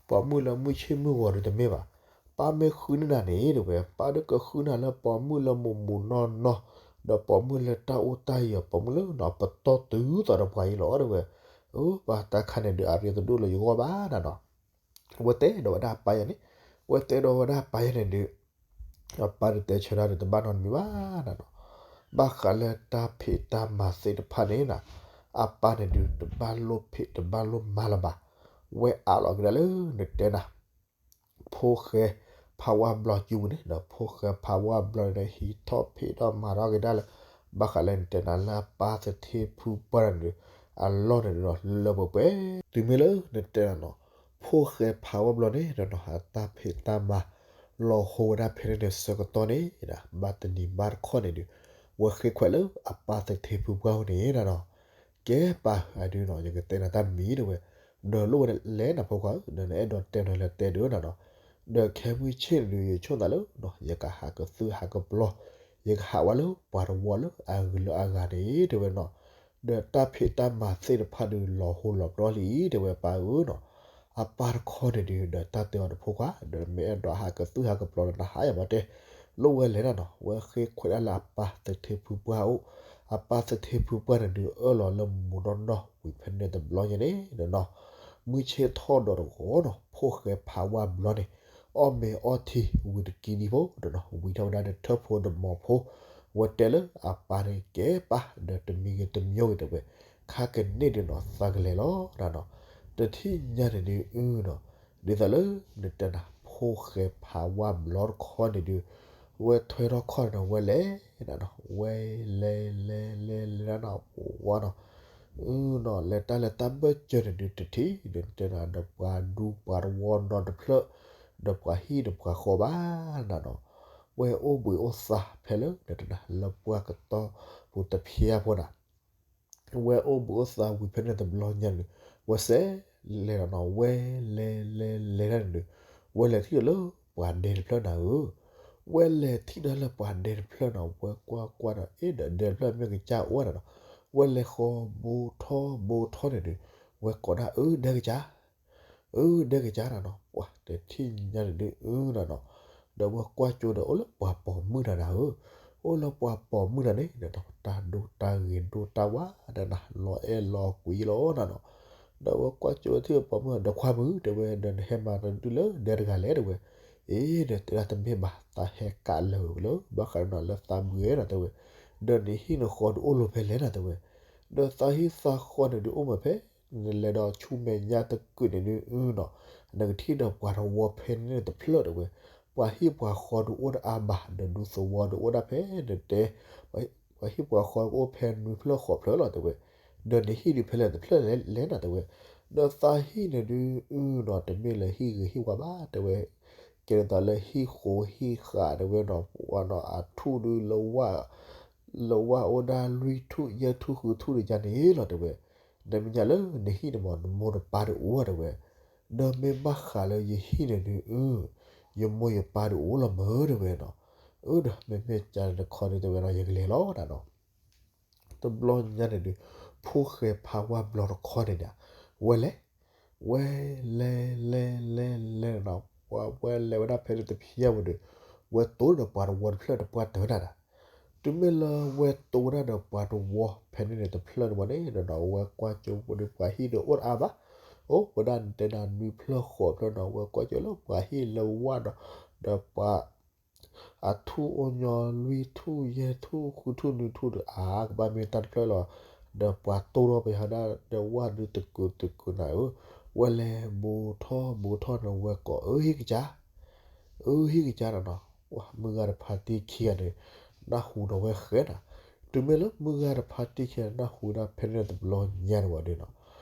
ပိာ်မုၣ်လၢမုၢ်ဆ့ၣ်မုၢ်ဂီၤဒုးတမ့ၢ်ဘၣ်, ပၢ်မ့ၢ်ဃုနၤန့ၣ်တဲဝဲ ပၢ်ဒုးကဃုနၤလၢပိာ်မုၣ်လၢမိၢ်မိၢ်နီၢ်နီၢ်, ဒီးပိာ်မုၣ်လၢတၢ်အိၣ်တၢ်ယၢၤ ပိာ်မုၣ်လၢနီၤ ပတီၢ်တုၤသိးဒီးပှၤအံၤလီၤ တဲဝဲ, အၢ ပၢ်တၢ်ခါန့ၣ်ဒုးအရ့တဒိၣ်လၢယဂီၢ်ဘၣ်နၤနီၤ ဝဲတဲဒီးဝဲဒၣ်ပၢ်ယၤန့ၣ်, ဝဲတဲဒီးဝဲဒၣ်ပၢ်ယၤန့ၣ်ဒုး, အပၢ်ဒုးတဲဆၢဒၣ်ဒုးတဘၣ်နီတမံၤဘၣ်နၤနီၤ, ဘၣ်ဃးလၢတၢ်ဖံးတၢ်မၤသ့ၣ်တဖၣ်န့ၣ်နၤ, အပၢ်န့ၣ်ဒုးတဘၣ်လိၣ်ဖံးတဘၣ်လိၣ်မၤလၢၤဘၣ်, ဝဲအးလီၤကဒါလၢနတဲနၤ ဖိၣ်ဃဲဖးဝါဘျီကၠူပူၤန့ၣ်ဒီး ဖိၣ်ဃဲဖးဝါဘျီန့ၣ်ဒီး ဟံးထီၣ်ဖံးထီၣ်မၤထီၣ်ကဒါလၢ, ဘၣ်ဃးလၢနတဲနၤလၢအပၢ်သထ့ဖုပှၢ်န့ၣ်ဒီး, အလီၢ်န့ၣ်ဒီးလၢပှဲၤပှဲၤ, တုၤမ့ၢ်လၢနတဲနၤနီၤ, ဖိၣ်ဃဲဖးဝါဘျီန့ၣ်ဒီးနီၤ အတၢ်ဖံးတၢ်မၤ လီၤဟိဝဲဒၣ်ဖဲန့ၣ်န့ၣ်ဆၢကတီၢ်န့ၣ်, ဘၣ်တနံၤဘၣ်တခီန့ၣ်ဒီး, ဝဲဃ့ခွဲးလၢအပၢ်သထ့ဖုပှၢ်အအိၣ်န့ၣ်နၤနီၤ ကဲပၢ်ဧၢ ဒုးနီၤ ယကတဲနၤတၢ်တမံၤတဲဝဲ, ဒီးလိၣ်ဝဲလဲၣ်နၤဖိခွါဧၢ ဒီးနအဲၣ်ဒိးတဲနၤလၢတဲဒုးနၤနီၤ, ဒီးခဲမုၢ်ဆ့ၣ်န့ၣ်ဒုး ယဆိကမိၣ်သးလၢ ယကဟးကသုးဟးကပျီၤ, ယကဟးဝဲလၢပှၤတဝီလၢအဂုၤလၢအဂၤန့ၣ်တဲဝဲနီၤ, ဒီးတၢ်ဖံးတၢ်မၤသ့ၣ်တဖၣ်ဒုးလီၤဟိလီၤပျီလံတဲဝဲပၢ်ဧၢနီၤ, အပၢ်တခီန့ၣ်ဒုး ဒီးတၢ်တဲအီၤတဖိခွါ ဒီးမ့ၢ်အဲၣ်ဒိးဟးကသုးဟးကပျီၤဒီးနဟးယၤမးတဲ, လိၣ်ဝဲလဲၣ်နၤနီၤ ဝဲဃ့ခွဲးဒၣ်လၢအပၢ်သထ့ဖုပှၢ်အအိၣ်, အပၢ်သထ့ဖုပှၢ်န့ၣ်ဒုး အၢၣ်လီၤလၢမိၢ်နီၢ်နီၢ်ဝံၤဖဲန့ၣ်တဘျီညါန့ၣ်နီၤ, မုၢ်ဆ့ၣ်ထီၣ်ဒီးတဂီၤနီၤ ဖိၣ်ဃဲဖးဝါဘျီန့ၣ်, အီၣ်မ့ၤအီထံဝံၤတကံဒံဖိဒီးနီၤ ဝံၤထီၣ်ဝဲဒၣ်ဒီးထၢၣ်ဖိဒီးမီၤဖိ, ဝဲတဲလၢအပၢ်န့ၣ်ကဲပၢ် ဒီးတမံၤဂ့ၤတမံၤဂ့ၤတဲဝဲ, ခါကန့ၣ်ဒုးနီၤ သးကလဲၤလီၤနၤနီၤ, တထံၣ်ညါန့ၣ်ဒုးအုနီၤ, ဒ်သိးလၢနတဲနၤ ဖိၣ်ဃဲဖးဝါဘျီတခီန့ၣ်ဒုး, ဝဲထွဲထီၣ်ခီၣ်န့ၣ် ဝဲလဲၤနၤနီၤ ဝဲလဲၤလဲၤလဲၤလဲၤနၤနီၤ ဝါနီၤ, အုနီၤ လဲၤတၢ်လဲၤတၢ်ဘၢၣ်စၢၤန့ၣ်ဒုးတထံၣ် ဒီးနတဲနၤ ဒီးပှၤဒူပှၤတဝီနီတဖျၢၣ်, ဒီးပှၤဟံၣ်ဒီးပှၤဃီဘၣ်နၤနီၤ, ဝဲအိၣ်ဘှံးအိၣ်သါဖဲလၢနတဲနၤ လၢပှၢ်ကတီၢ်ပူၤတဖျၢၣ်ဖိနၤ ဝဲအိၣ်ဘှံးအိၣ်သါဝံၤဖဲန့ၣ်တဘျီညါန့ၣ်, ဝဲစဲးလဲၤလီၤနီၤ ဝဲလဲၤလဲၤလဲၤဒၣ်န့ၣ်ဒီး, ဝဲလဲၤထံၣ်ဒီးလၢပှၤဒဲတဖျၢၣ်နၤဧၢ, ဝဲလဲၤထံၣ်ဒီးလၢပှၤဒဲတဖျၢၣ်နီၤ ဝဲကွၢ်ကွၢ်ဒီး အ့ ဒီးဒဲတဖျၢၣ်မ့ၢ်ကစၢ်အိၣ်ဝဲဒၣ်နီၤ, ဝဲလဲၤဃီဘိထီၣ်ဘိထီၣ်န့ၣ်ဒီး, ဝဲကိးဒၣ်အၢဒဲကစၢ် အၢ ဒဲကစၢ်နၤနီၤ ပှၤတထံၣ်ညါန့ၣ်ဒုးအုနီၤနီၤ, ဒီးဝဲကွၢ်ကၠိဒီးအိၣ်လၢပှၤပိာ်မုၣ်နၤဧၢ, အိၣ်လၢပှၤပိာ်မုၣ်နၤန့ၣ်ဒီး တၢ်ဒိတၢ်ဂ့ၤဒိတၢ်ဝါဒီးနၤ လီၤအဲၣ်လီၤကွံလီၤနၤနီၤ, ဒီးဝဲကွၢ်ကၠိထံၣ်ပိာ်မုၣ်ဒီးခွါမုၣ်တဲဝဲ ဒီးနဟဲမၤတဒုလၢဒဲတဂၤလဲၣ်တဲဝဲ, အ့ ဒီးတဲဒၣ်တမ့ၢ်ဘၣ် သးဟဲကးလၢာ်ဝဲလၢ ဘၣ်ဃးဒီးနၤလၢသးဘှံးနၤတဲဝဲ, ဒီးနဟံၣ်နဃီဒုးအိၣ်လီၤဖဲလဲၣ်နၤတဲဝဲ, ဒီးသးဟံၣ်သးဃီန့ၣ်ဒုးအိၣ်မးဖဲ နလဲၤဒီးဆူမဲာ်ညါတကုာ်န့ၣ်ဒုးအုနီၤ, နကထံၣ်ဒီးပှၤတဝီဖဲန့ၣ်တဖျၢၣ်တဲဝဲ, ပှၤဟံၣ်ပှၤဃီဒုးအိၣ်တအါဘၣ် ဒီးဒူသဝီဒုးအိၣ်ဒၣ်ဖဲနတဲ, ပှၤဟံၣ်ပှၤဃီအိၣ်ဖဲနွံဖျၢၣ်ဃိးဖျၢၣ်လီၤတဲဝဲ, ဒီးနဟံၣ်ဒုးဖဲလဲၣ်တဖျၢၣ်လဲၣ်နၤတဲဝဲ, ဒီးသးဟံၣ်န့ၣ်ဒုးအုနီၤ တမ့ၢ်လၢဟံၣ်ဂ့ၤဟံၣ်ဝါဘၣ်တဲဝဲ, ကဲဒ်သိးလၢဟံၣ်ဃိးဟံၣ်ဃာ်တဲဝဲနီၤ ပှၤနီၤအထူၣ်ဒုးလၢ လၢဝၣ်အိၣ်ဒၣ်လွံၢ်ထူၣ်ယဲၢ်ထူၣ်ဃုထူၣ်တယါန့ၣ်လီၤတဲဝဲ, ဒီးမဲာ်ညါလၢနဟံၣ်န့ၣ်မး နမိၢ်နပၢ်ဒုးအိၣ်တဲဝဲ, ဒီးမ့ၢ်ဘၣ်ဃးလၢယဟံၣ်န့ၣ်ဒုးအု, ယမိၢ်ယပၢ်ဒုးအိၣ်လီၤမၢတဲဝဲနီၤ, အၢဒီးမ့မ့ၢ်ကန့ၣ်တခီဒုးတဲဝဲနီၤ ယကလဲၤလီၤနၤနီၤ တဘျီညါန့ၣ်ဒုး ဖိၣ်ဃဲဖးဝါဘျီတခီန့ၣ်ဒီး ဝဲလဲၤ, ဝဲလဲၤလဲၤလဲၤလဲၤနီၤ, ပှၤဝဲလဲၤဝဲဒၣ်ဖဲန့ၣ်တဖျၢၣ်ဝဲဒီး ဝဲတိၢ်ဒီးပှၤတဝီတဖျၢၣ်ဒီးပှၤတၢၢ်တၢ်ဒီး တုၤမ့ၢ်လၢဝဲတိၢ်ဝဲဒၣ်ဒီးပှၤတဝီဖဲန့ၣ်န့ၣ် တဖျၢၣ်န့ၣ်ဝဲန့ၣ်ဒီးနီၤ ဝဲကွၢ်ကၠိပူၤဒီးပှၤဟံၣ်ဒီးအိၣ်တအါဘၣ်, အိၣ်ဝဲဒၣ်တဲနၤနွံဖျၢၣ်ဃိးဖျၢၣ်နီၤ, ဝဲကွၢ်ကၠိလၢပှၤဟံၣ်လၢဝၢ်ဒီး ဒီးပှၤ အထူၣ်အိၣ်ညီလွံၢ်ထူၣ်ယဲၢ်ထူၣ်ဃုထူၣ်နွံထူၣ်ဒီး အါကဘၣ်မ့ၢ်တၢ်တဖျၢၣ်လီၤ. ဒီးပှၤတိၢ်ထီၣ်ပယီၤဒၣ်ဒီးဝၢ်ဒုးတကုာ်တကုာ်နၤဧၢ, ဝဲလဲၤဘူးထီၣ်ဘူးထီၣ်န့ၣ် ဝဲကိးအၢဟံၣ်ကစၢ် အၢဟံၣ်ကစၢ်ဒီးနီၤ, မုၢ်ဂၤတဖါတံၢ်ခံဂၤန့ၣ် နၢ်ဟူဒီးဝဲဃဲနၤ, တုၤမ့ၢ်လၢမုၢ်ဂၤတဖါတံၢ်ခံဂၤနၢ်ဟူဒၣ်ဖဲန့ၣ်တဘျီညါန့ၣ်ဝဲဒီးနီၤ,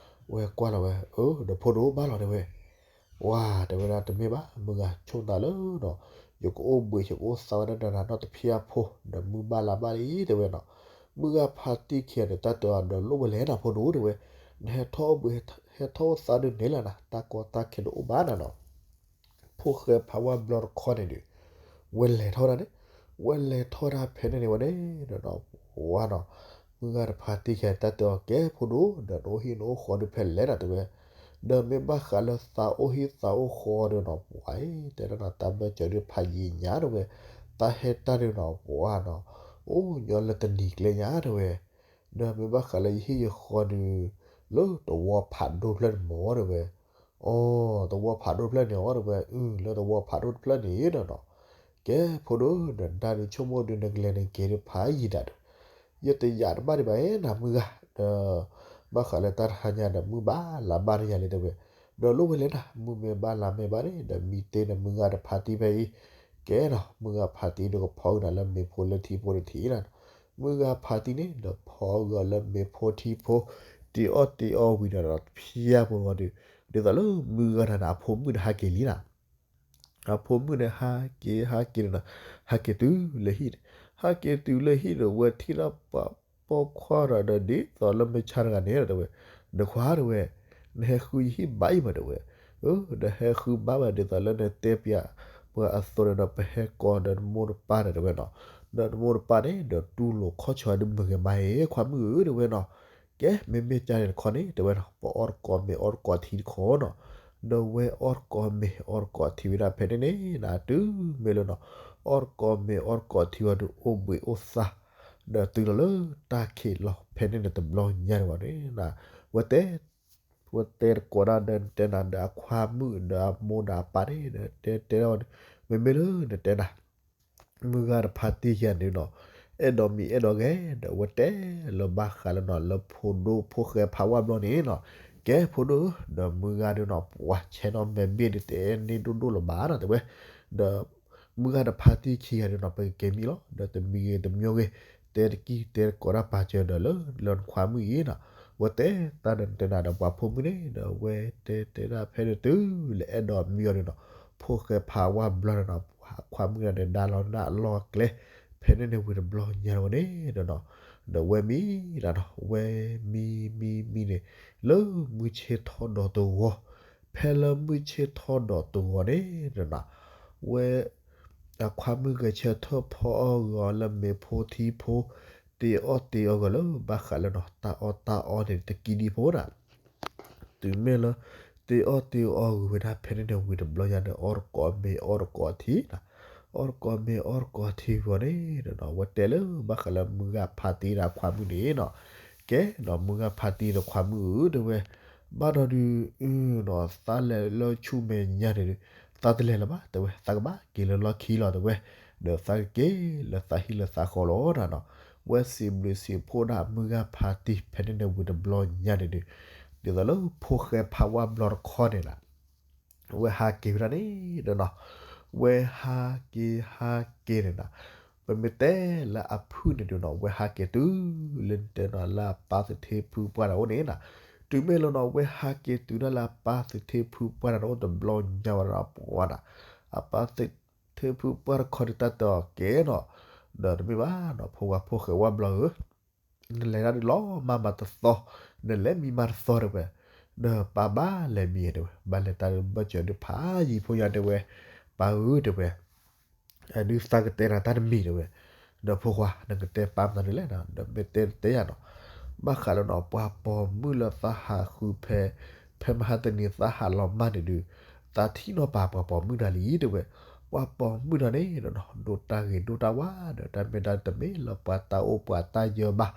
ဝဲကွၢ်လီၤဝဲ အၢ ဒီးဖိဒိၣ်ဘၣ်လီၤတဲဝဲ ဝါ တဲဝဲဒၣ်တမ့ၢ်ဘၣ် မုၢ်ဂၤဆိၣ်သးလၢနီၤ, ယကအိၣ်ဘှံးယကအိၣ်သးဝဲဒၣ်ဒီးနၤနီတဖျၢၣ်ဖိ ဒီးမုၢ်ဘၣ်လါဘၣ်လံတဲဝဲနီၤ, မုၢ်ဂၤဖါတံၢ်ခံဂၤန့ၣ် တၢ်တဲအီၤဒီးလိၣ်ဝဲလဲၣ်နၤဖိဒိၣ်တဲဝဲ, နဟဲထီၣ်အိၣ်ဘှံး ဟဲထီၣ်အိၣ်သးဒုးန့ၣ်လၢနၤ တၢ်ကီတၢ်ခဲတအိၣ်ဘၣ်နၤနီၤ ဖိၣ်ဃဲဖးဝါဘျီတခီန့ၣ်ဒီး ဝဲလဲၤထီၣ်ဒၣ်န့ၣ်, ဝဲလဲၤထီၣ်ဒၣ်ဖဲန့ၣ်န့ၣ်ဝဲန့ၣ်ဒီးနီၤ, ဝါနီၤ, မုၢ်ဂၤတဖါတံၢ်ခံဂၤတၢ်တဲအီၤ ကဲဖိဒိၣ် ဒီးနအိၣ်ဟံၣ်နအိၣ်ဃီဒုးဖဲလဲၣ်နၤတဲဝဲ, ဒီးမ့ၢ်ဘၣ်ဃးလၢသးအိၣ်ဟံၣ်သးအိၣ်ဃီဒီးနီၤ ပှၤအံၤ တဲဒၣ်နၤတၢ်ဘၢၣ်စၢၤဒုးဖးယံာ်ညါတဲဝဲ, တၢ်ဟဲတၢ်ဒုးနီၤ ပှၤနီၤ, အိၣ်ညီလၢတနံၤကျဲညါတဲဝဲ ဒီးမ့ၢ်ဘၣ်ဃးလၢယဟံၣ်ယဃီဒီး လၢတဝီဖးဒိၣ်တဖျၢၣ်န့ၣ်မ့ၢ်တဲဝဲ, အိ တဝီဖးဒိၣ်တဖျၢၣ်န့ၣ်အီၤတဲဝဲ, အု လၢတဝီဖးဒိၣ်တဖျၢၣ်န့ၣ်ဒီးနီၤ, ကဲဖိဒိၣ် နဒါဒုးဆိကမိၣ်ဒုးနကလဲၤနက့ၤဒုးဖးယံာ်ဒၣ်ဒီး, ယတယာ်တဘၣ်ဒံးဘၣ်နၤမုၢ်ဂၤ, ဒီး ဘၣ်ဃးလၢတၢ်တဟါညါဒီး မုၢ်ဘၣ်လါဘၣ်တယၤလံတဲဝဲ, ဒီးလိၣ်ဝဲလဲၣ်နၤ မုၢ်မ့ၢ်ဘၣ်လါမ့ၢ်ဘၣ်န့ၣ် ဒီးမံတ့ၢ်နမုၢ်ဂၤတဖါတံၢ်ဖဲအံၤ, ကဲနီၤ မုၢ်ဂၤဖါတံၢ်ဒီးကဖီအုၣ်နၤလၢမ့ၤဖိလၢထံဖိတထံၣ်နၤ, မုၢ်ဂၤဖါတံၢ်န့ၣ် ဒီးဖီအုၣ်အီၤလၢမ့ၤဖိထံဖိ, တ့အီၣ်တ့အီဝံၤဒီး ဖျါဖိဂီၤဒီး, ဒ်သိးလၢမုၢ်ဂၤတဂၤန့ၣ် အဖိမုၣ်န့ၣ်ဟးက့ၤလံနၤ အဖိမုၣ်န့ၣ် ဟးက့ၤ ဟးက့ၤန့ၣ်နီၤ, ဟးက့ၤတုၤလၢဟံၣ်န့ၣ်, ဟးက့ၤတုၤလၢဟံၣ်ဒီး ဝဲထံၣ်ထီၣ်ပှၤပိာ်ခွါဒီး ဒ်သိးလၢမုၢ်ဆါတဂၤန့ၣ်တဲဝဲ, နခွါတဲဝဲ, နဟဲဃုယဟံၣ်ဘၣ်အံၤမးတဲဝဲ, အၢ ဒီးဟဲဃုဘၣ်ဘၣ်ဒ်သိးလၢနတဲပှၤ ပှၤအသိးန့ၣ်ဒီး ပဟဲကိးဒီးနမိၢ်နပၢ်ဒီးတဲဝဲနီၤ, ဒီးနမိၢ်နပၢ်န့ၣ် ဒီးတူၢ်လိာ်ခီၣ်ဆၢဒုးမုာ်ဂ့ၤမးဧၢ ခွါမုၣ်ဧၢတဲဝဲနီၤ, ကဲ မ့မ့ၢ်ကန့ၣ်တခီန့ၣ် တဲဝဲနီၤ ပအီၣ်တကိးမ့ၤအီၣ်တကိးထံတခီနီၤ, ဒီးဝဲအီၣ်တကိးမ့ၤအီၣ်တကိးထံဝဲဒၣ်ဖဲန့ၣ်န့ၣ် နတုၤမ့ၢ်လၢနီၤ, အီၣ်တကိးမ့ၤအီၣ်တကိးထံဝံၤဒီးအိၣ်ဘှံးအိၣ်သါ, ဒီးတုၤလီၤလၢတၢ်ခံးလီၤဖဲန့ၣ်န့ၣ်တဘျီညါန့ၣ်ဝဲန့ၣ်, ဝဲတဲ ဝဲတဲတကိးဒၣ်ဒီးတဲနၤဒီးအခွါမုၣ်ဒီးအမိၢ်ဒီးအပၢ်န့ၣ် ဒီးတဲတဲဒၣ်ဝဲန့ၣ်, မ့မ့ၢ်လၢနတဲနၤ မုၢ်ဂၤတဖါတံၢ်ယၤန့ၣ်နီၤ, အဲၣ်ဒိးမံၤအဲၣ်ဒိးဂဲၤ ဒီးဝဲတဲလၢဘၣ်ဃးလၢနီၤ လၢဖိဒိၣ်ဖိၣ်ဃဲဖးဝါဘျီန့ၣ်နီၤ, ကဲဖိဒိၣ်ဧၢ ဒီးမုၢ်ဂၤဒုးနီၤ ပှၤဆဲးနီၤမဲာ်ဘ့ၣ်ဒုးတအဲၣ်န့ၢ်ဒိၣ်ဒိၣ်လၢၤဘၣ်နီၤ တဲဝဲ, ဒီးမုၢ်ဂၤတဖါတံၢ်ခံဂၤဒုးနီၤ ပကက့ၤမံလီၤ ဒီးတမံၤဂ့ၤတမံၤဂ့ၤ တဲတကံၢ်တဲတကိးတၢ်ပာ်စၢၤဒီးလၢ လၢနခွါမုၣ်အံၤနီၤ, ဝဲတဲတၢ်ဒီးတဲနၤဒီးပှၤဖိမုၣ်န့ၣ် ဒီးဝဲတဲတဲဒၣ်ဖဲန့ၣ်တုၤလၢအဲၣ်ဒိးမံအီၤဒုးနီၤ, ဖိၣ်ဃဲဖးဝါဘျီန့ၣ်နီၤ ပှၤခွါမုၣ်န့ၣ်ဒီးဒါလီၤနၢ်အလီၢ်အကျဲ ဖဲန့ၣ်န့ၣ်ဝံၤတဘျီညါဝဲန့ၣ်ဒီးနီၤ, ဒီးဝဲမံဒၣ်နီၤ ဝဲမံမံမံန့ၣ် လၢမုၢ်ဆ့ၣ်ထီၣ်ဒီးတဂီၤ, ဖဲလၢမုၢ်ဆ့ၣ်ထီၣ်ဒီးတဂီၤန့ၣ်ဒီးနီၤ, ဝဲ အခွါမုၣ်ဂဲၤဆၢထၢၣ်ဖီအီၣ်ဂီၤအီၤလၢမ့ၤဖိထံဖိ, တ့အီၣ်တ့အီဂီၤလၢဘၣ်ဃးလၢနီၤ တၢ်အီၣ်တၢ်အီန့ၣ်တကံဒံဖိနီၤ တုၤမ့ၢ်လၢ တ့အီၣ်တ့အီဂီၤဝဲဒၣ်ဖဲန့ၣ်န့ၣ်ဝံၤတဘျီညါန့ၣ် အီၣ်တကိးမ့ၤအီၣ်တကိးထံနီၤ, အီၣ်တကိးမ့ၤအီၣ်တကိးထံဝံၤန့ၣ်ဒီးနီၤ ဝဲတဲလၢဘၣ်ဃးလၢမုၢ်ဂၤဖါတံၢ်ဒီးခွါမုၣ်န့ၣ်နီၤ, ကဲနီၤ မုၢ်ဂၤဖါတံၢ်ဒီးခွါမုၣ်ဧၢ တဲဝဲ, ဘၣ်ဒီးဒုး အုနီၤ သးလဲၤလၢဆူမဲာ်ညါန့ၣ်ဒုး သးတလဲၤလၢၤဘၣ် တဲဝဲ, သးကဘၣ်က့ၤလၢလီၢ်ခံလီၤ တဲဝဲ, ဒီးသးကက့ၤလၢသးဟံၣ်လၢသးဃီလီၤနီၤ, ဝဲစံးဘျုးစံးဖှိၣ်ဒၣ်မုၢ်ဂၤဖါတံၢ်ဖဲန့ၣ်န့ၣ်ဝံၤတဘျီညါန့ၣ်ဒုး, ဒ်သိးလၢဖိၣ်ဃဲဖးဝါဘျီတခီန့ၣ်နီၤ ဝဲဟးက့ၤဝဲဒၣ်န့ၣ်ဒီးနီၤ, ဝဲဟးက့ၤဟးက့ၤန့ၣ်နီၤ, ပမ့ၢ်တဲလၢအဖုၣ်န့ၣ်ဒုးနီၤ ဝဲဟးက့ၤတုၤလၢတဲနီၤလၢအပၢ်သထ့ဖုပှၢ်တၢ်အိၣ်န့ၣ်နီၤ, တုၤမ့ၢ်လၢနီၤ ဝဲဟးက့ၤတုၤဒၣ်လၢအပၢ်သထ့ဖုပှၢ်တၢ်အိၣ်တဘျီညါဝဲဒၣ်ပှၤနီၤ, အပၢ်သထ့ဖုပှၢ်တခီဒုးတၢ်တဲအီၤကဲနီၤ, ဒီးတမ့ၢ်ဘၣ်နီၤ ဖိဝါဖိၣ်ဃဲဝါဘျီဧၢ နလဲၤတၢ်ဒုးလီၤမၢ်မၤတသီ, နလဲၤမံမၤတသီတဲဝဲ, ဒီးပၢ်ဘၣ်လဲၤမံတဲဝဲ, ဘၣ်လဲၤတၢ်ဒုးဘၢၣ်စၢၤဒုးဖးယံၤဖိညါတဲဝဲ, ပၢ်ဧၢတဲဝဲ, အဒုးသးကတဲနၤတၢ်တမံၤတဲဝဲ, ဒီးဖိခွါ နကတဲပၢ်မနုၤလဲၣ်နီၤ ဒီးမ့ၢ်တဲတဲယၤနီၤ, ဘၣ်ဃးလၢနီၤ ပှၤပိာ်မုၣ်လၢသးဟးဃုဖဲ ဖ ဖဲမဟါတနံၤသးဟးလီၤမၢ်န့ၣ်ဒုး သးထံၣ်နီၣ်ပာ်ပှၤပိာ်မုၣ်တဂၤလံတဲဝဲ, ပှၤပိာ်မုၣ်တဂၤန့ၣ်ဒီး ဒိၣ်တၢ်ဂ့ၤဒိၣ်တၢ်ဝါဒီး တၢ်မ့ၢ်ဒၣ်တမ့ၢ်လၢပှၤတၢ်အိၣ်ပှၤတၢ်ယၢၤဘၣ်,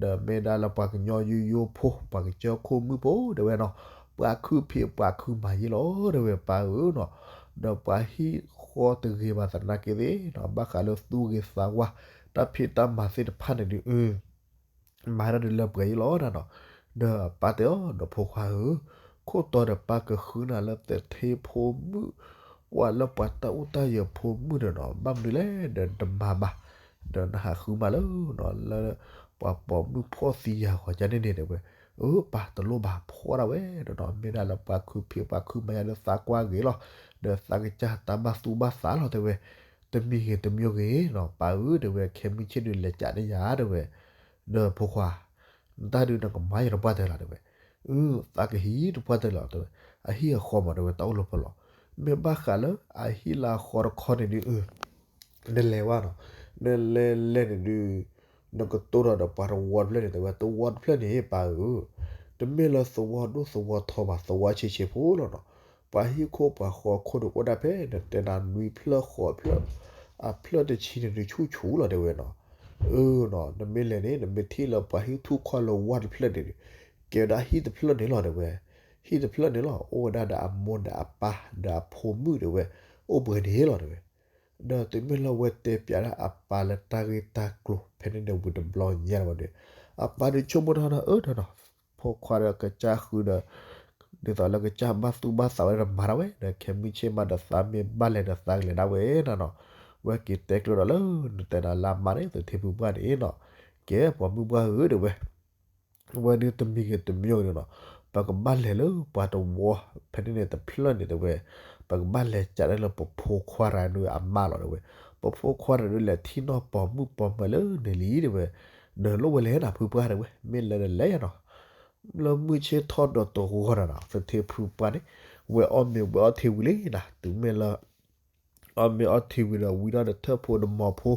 ဒီးမ့ၢ်ဒၣ်လၢပှၤကညီယိယိဖိ ပှၤကစၢၢ်ခိၣ်မုၣ်ဖိတဲဝဲနီၤ, ပှၤခုဖံးပှၤခုမၤယ့လီၤတဲဝဲပၢ်ဧၢနီၤ, ဒီးပှၤဟံၣ်ဃီတဂ့ၤဘၣ်သနာ်က့သ့ၣ်နီၤ ဘၣ်ဃးလၢသူၣ်ဂ့ၤသးဝါ တၢ်ဖံးတၢ်မၤသ့ၣ်တဖၣ်န့ၣ်ဒုး မၤဒၣ်ဒုးလၢပှဲၤယ့လီၤနီၤ, ဒီးပၢ်တဲအီၤဒီးဖိခွါဧၢ, ခိၣ်တီဒီးပၢ်ကဃုနၤလၢသထ့ဖိမုၣ်, ပှၤလၢပှၤတၢ်အိၣ်တၢ်ယၢၤဖိမုၣ်ဒီးနီၤ ဘၣ်မနုၤလဲၣ်ဒီးတမၤဘၣ်, ဒီးနဟးဃုမးလၢနီၤ လၢပှၤပိာ်မုၣ်ဖှီၣ်သံယာ်ဂီၤကါန့ၣ်န့ၣ်တဲဝဲ, အၢ ပၢ်တလိၣ်ဘၣ်ဖှီၣ်ဒၣ်ဝဲဒီးနီၤ မ့ၢ်ဒၣ်လၢပှၤခုဖံးပှၤခုမၤယါဒီးသးကွၢ်ဂ့ၤလီၤ, ဒီးသးကစၢ်တၢ်ဘၣ်သူၣ်ဘၣ်သးလီၤတဲဝဲ, တမံၤဂ့ၤတမံၤဂ့ၤနီၤ ပၢ်ဧၢတဲဝဲ ခဲမုၢ်ဆ့ၣ်ဒုးလဲၤကးန့ၢ်ယၤတဲဝဲ, ဒီးဖိခွါ နတၢ်ဒုးနကမၤယၤတပှၢ်တၢၢ်လီၤတဲဝဲ, အၢ သးကဟံးတပှၢ်တၢၢ်လီၤတဲဝဲ, အဟံၣ်အဃီမးတဲဝဲတၢ်အိၣ်လၢပလီၢ်, မ့ၢ်ဘၣ်ဃးလၢအဟံၣ်လၢအဃီတခီန့ၣ်ဒုး နလဲၤဝဲနီၤ, နလဲၤလဲၤန့ၣ်ဒုး နကတိၤထီၣ်ဒီးပှၤသဝီတဖျၢၣ်န့ၣ်တဲဝဲ သဝီတဖျၢၣ်န့ၣ် ပၢ်ဧၢ, တမ့ၢ်လၢသဝီဒိၣ်သဝီထီဘၣ် သဝီဆံးဆံးဖိလီၤနီၤ, ပှၤဟံၣ်ခိၣ်ပှၤဃီခိၣ်ဒုးအိၣ်ဒၣ်ဖဲ နတဲနၤနွံဖျၢၣ်ဃိးဖျၢၣ်, အဖျၢၣ်တဆံန့ၣ်ဒုးဆူၣ်ဆူၣ်လီၤတဲဝဲနီၤ, အၢနီၤ နမ့ၢ်လဲၤန့ၣ် နမ့ၢ်ထံၣ်လၢပှၤဟံၣ်ထူၣ်ခီၣ်လၢဝါတဖျၢၣ်န့ၣ်ဒုး ကဲဝဲဒၣ်ဟံၣ်တဖျၢၣ်န့ၣ်လီၤတဲဝဲ, ဟံၣ်တဖျၢၣ်န့ၣ်လီၤ အိၣ်ဝဲဒၣ်ဒီးအမိၢ်ဒီးအပၢ်ဒီးအဖိမုၣ်တဲဝဲ, အိၣ်ပှဲၤန့ၣ်လီၤတဲဝဲ, ဒီးတုၤမ့ၢ်လၢဝဲတဲပၠးဒၣ်အပၢ်လၢတၢ်ဂ့ၢ်တၢ်ကျိၤဖဲန့ၣ်န့ၣ်ဝံၤတဘျီညါဘၣ်ဒီး, အပၢ်ဒုးဆိကမိၣ်ထီၣ်ဒီး အၢဒီးနီၤ, ဖိခွါဒီးကစၢ်ဃုဒီး ဒ်သိးလၢကစၢ်ဘၣ်သူၣ်ဘၣ်သးဝဲဒီးမၤဒၣ်ဝဲ ဒီးခဲမုၢ်ဆ့ၣ်မးဒီးသးမ့ၢ်ဘၣ်လဲၤဒီးသးကလဲၤဒၣ်ဝဲနီၤနီၤ, ဝဲက့ၤတဲကျိၤဒီးလၢ နတဲနၤလၢအမါန့ၣ် သထ့ဖုပှၢ်န့ၣ်နီၤ, ကဲပှၤမုၣ်ပှၢ်ဧၢတဲဝဲ ဝဲဒုးတမံၤဂ့ၤတမံၤဂ့ၤန့ၣ်နီၤ, ပကဘၣ်လဲၤလၢပှၤတဝီ ဖဲန့ၣ်န့ၣ်တဖျၢၣ်န့ၣ်တဲဝဲ, ပကဘၣ်လဲၤကးဒၣ်လၢပဖိခွါတဂၤဒုးအမါလီၤတဲဝဲ, ပဖိခွါတဂၤဒုးလဲၤထံၣ်နီၣ်ပိာ်မုၣ်ပိာ်မၢၤလၢန့ၣ်လံတဲဝဲ, ဒီးလိၣ်ဝဲလဲၤနၤဖုပှၢ်တဲဝဲ မ့ၢ်လဲၤဒီးလဲၤယၤနီၤ, လၢမုၢ်ဆ့ၣ်ထီၣ်ဒီးတဂီၤဒီးနီၤ သထ့ဖုပှၢ်န့ၣ် ဝဲအီၣ်မ့ၤဝဲအီထံဝံၤလံနီၤ, တုၤမ့ၢ်လၢ အီၣ်မ့ၤအီထံဝံၤဒီး ဝံၤဒီးဒီးထၢၣ်ဖိဒီးမီၤဖိ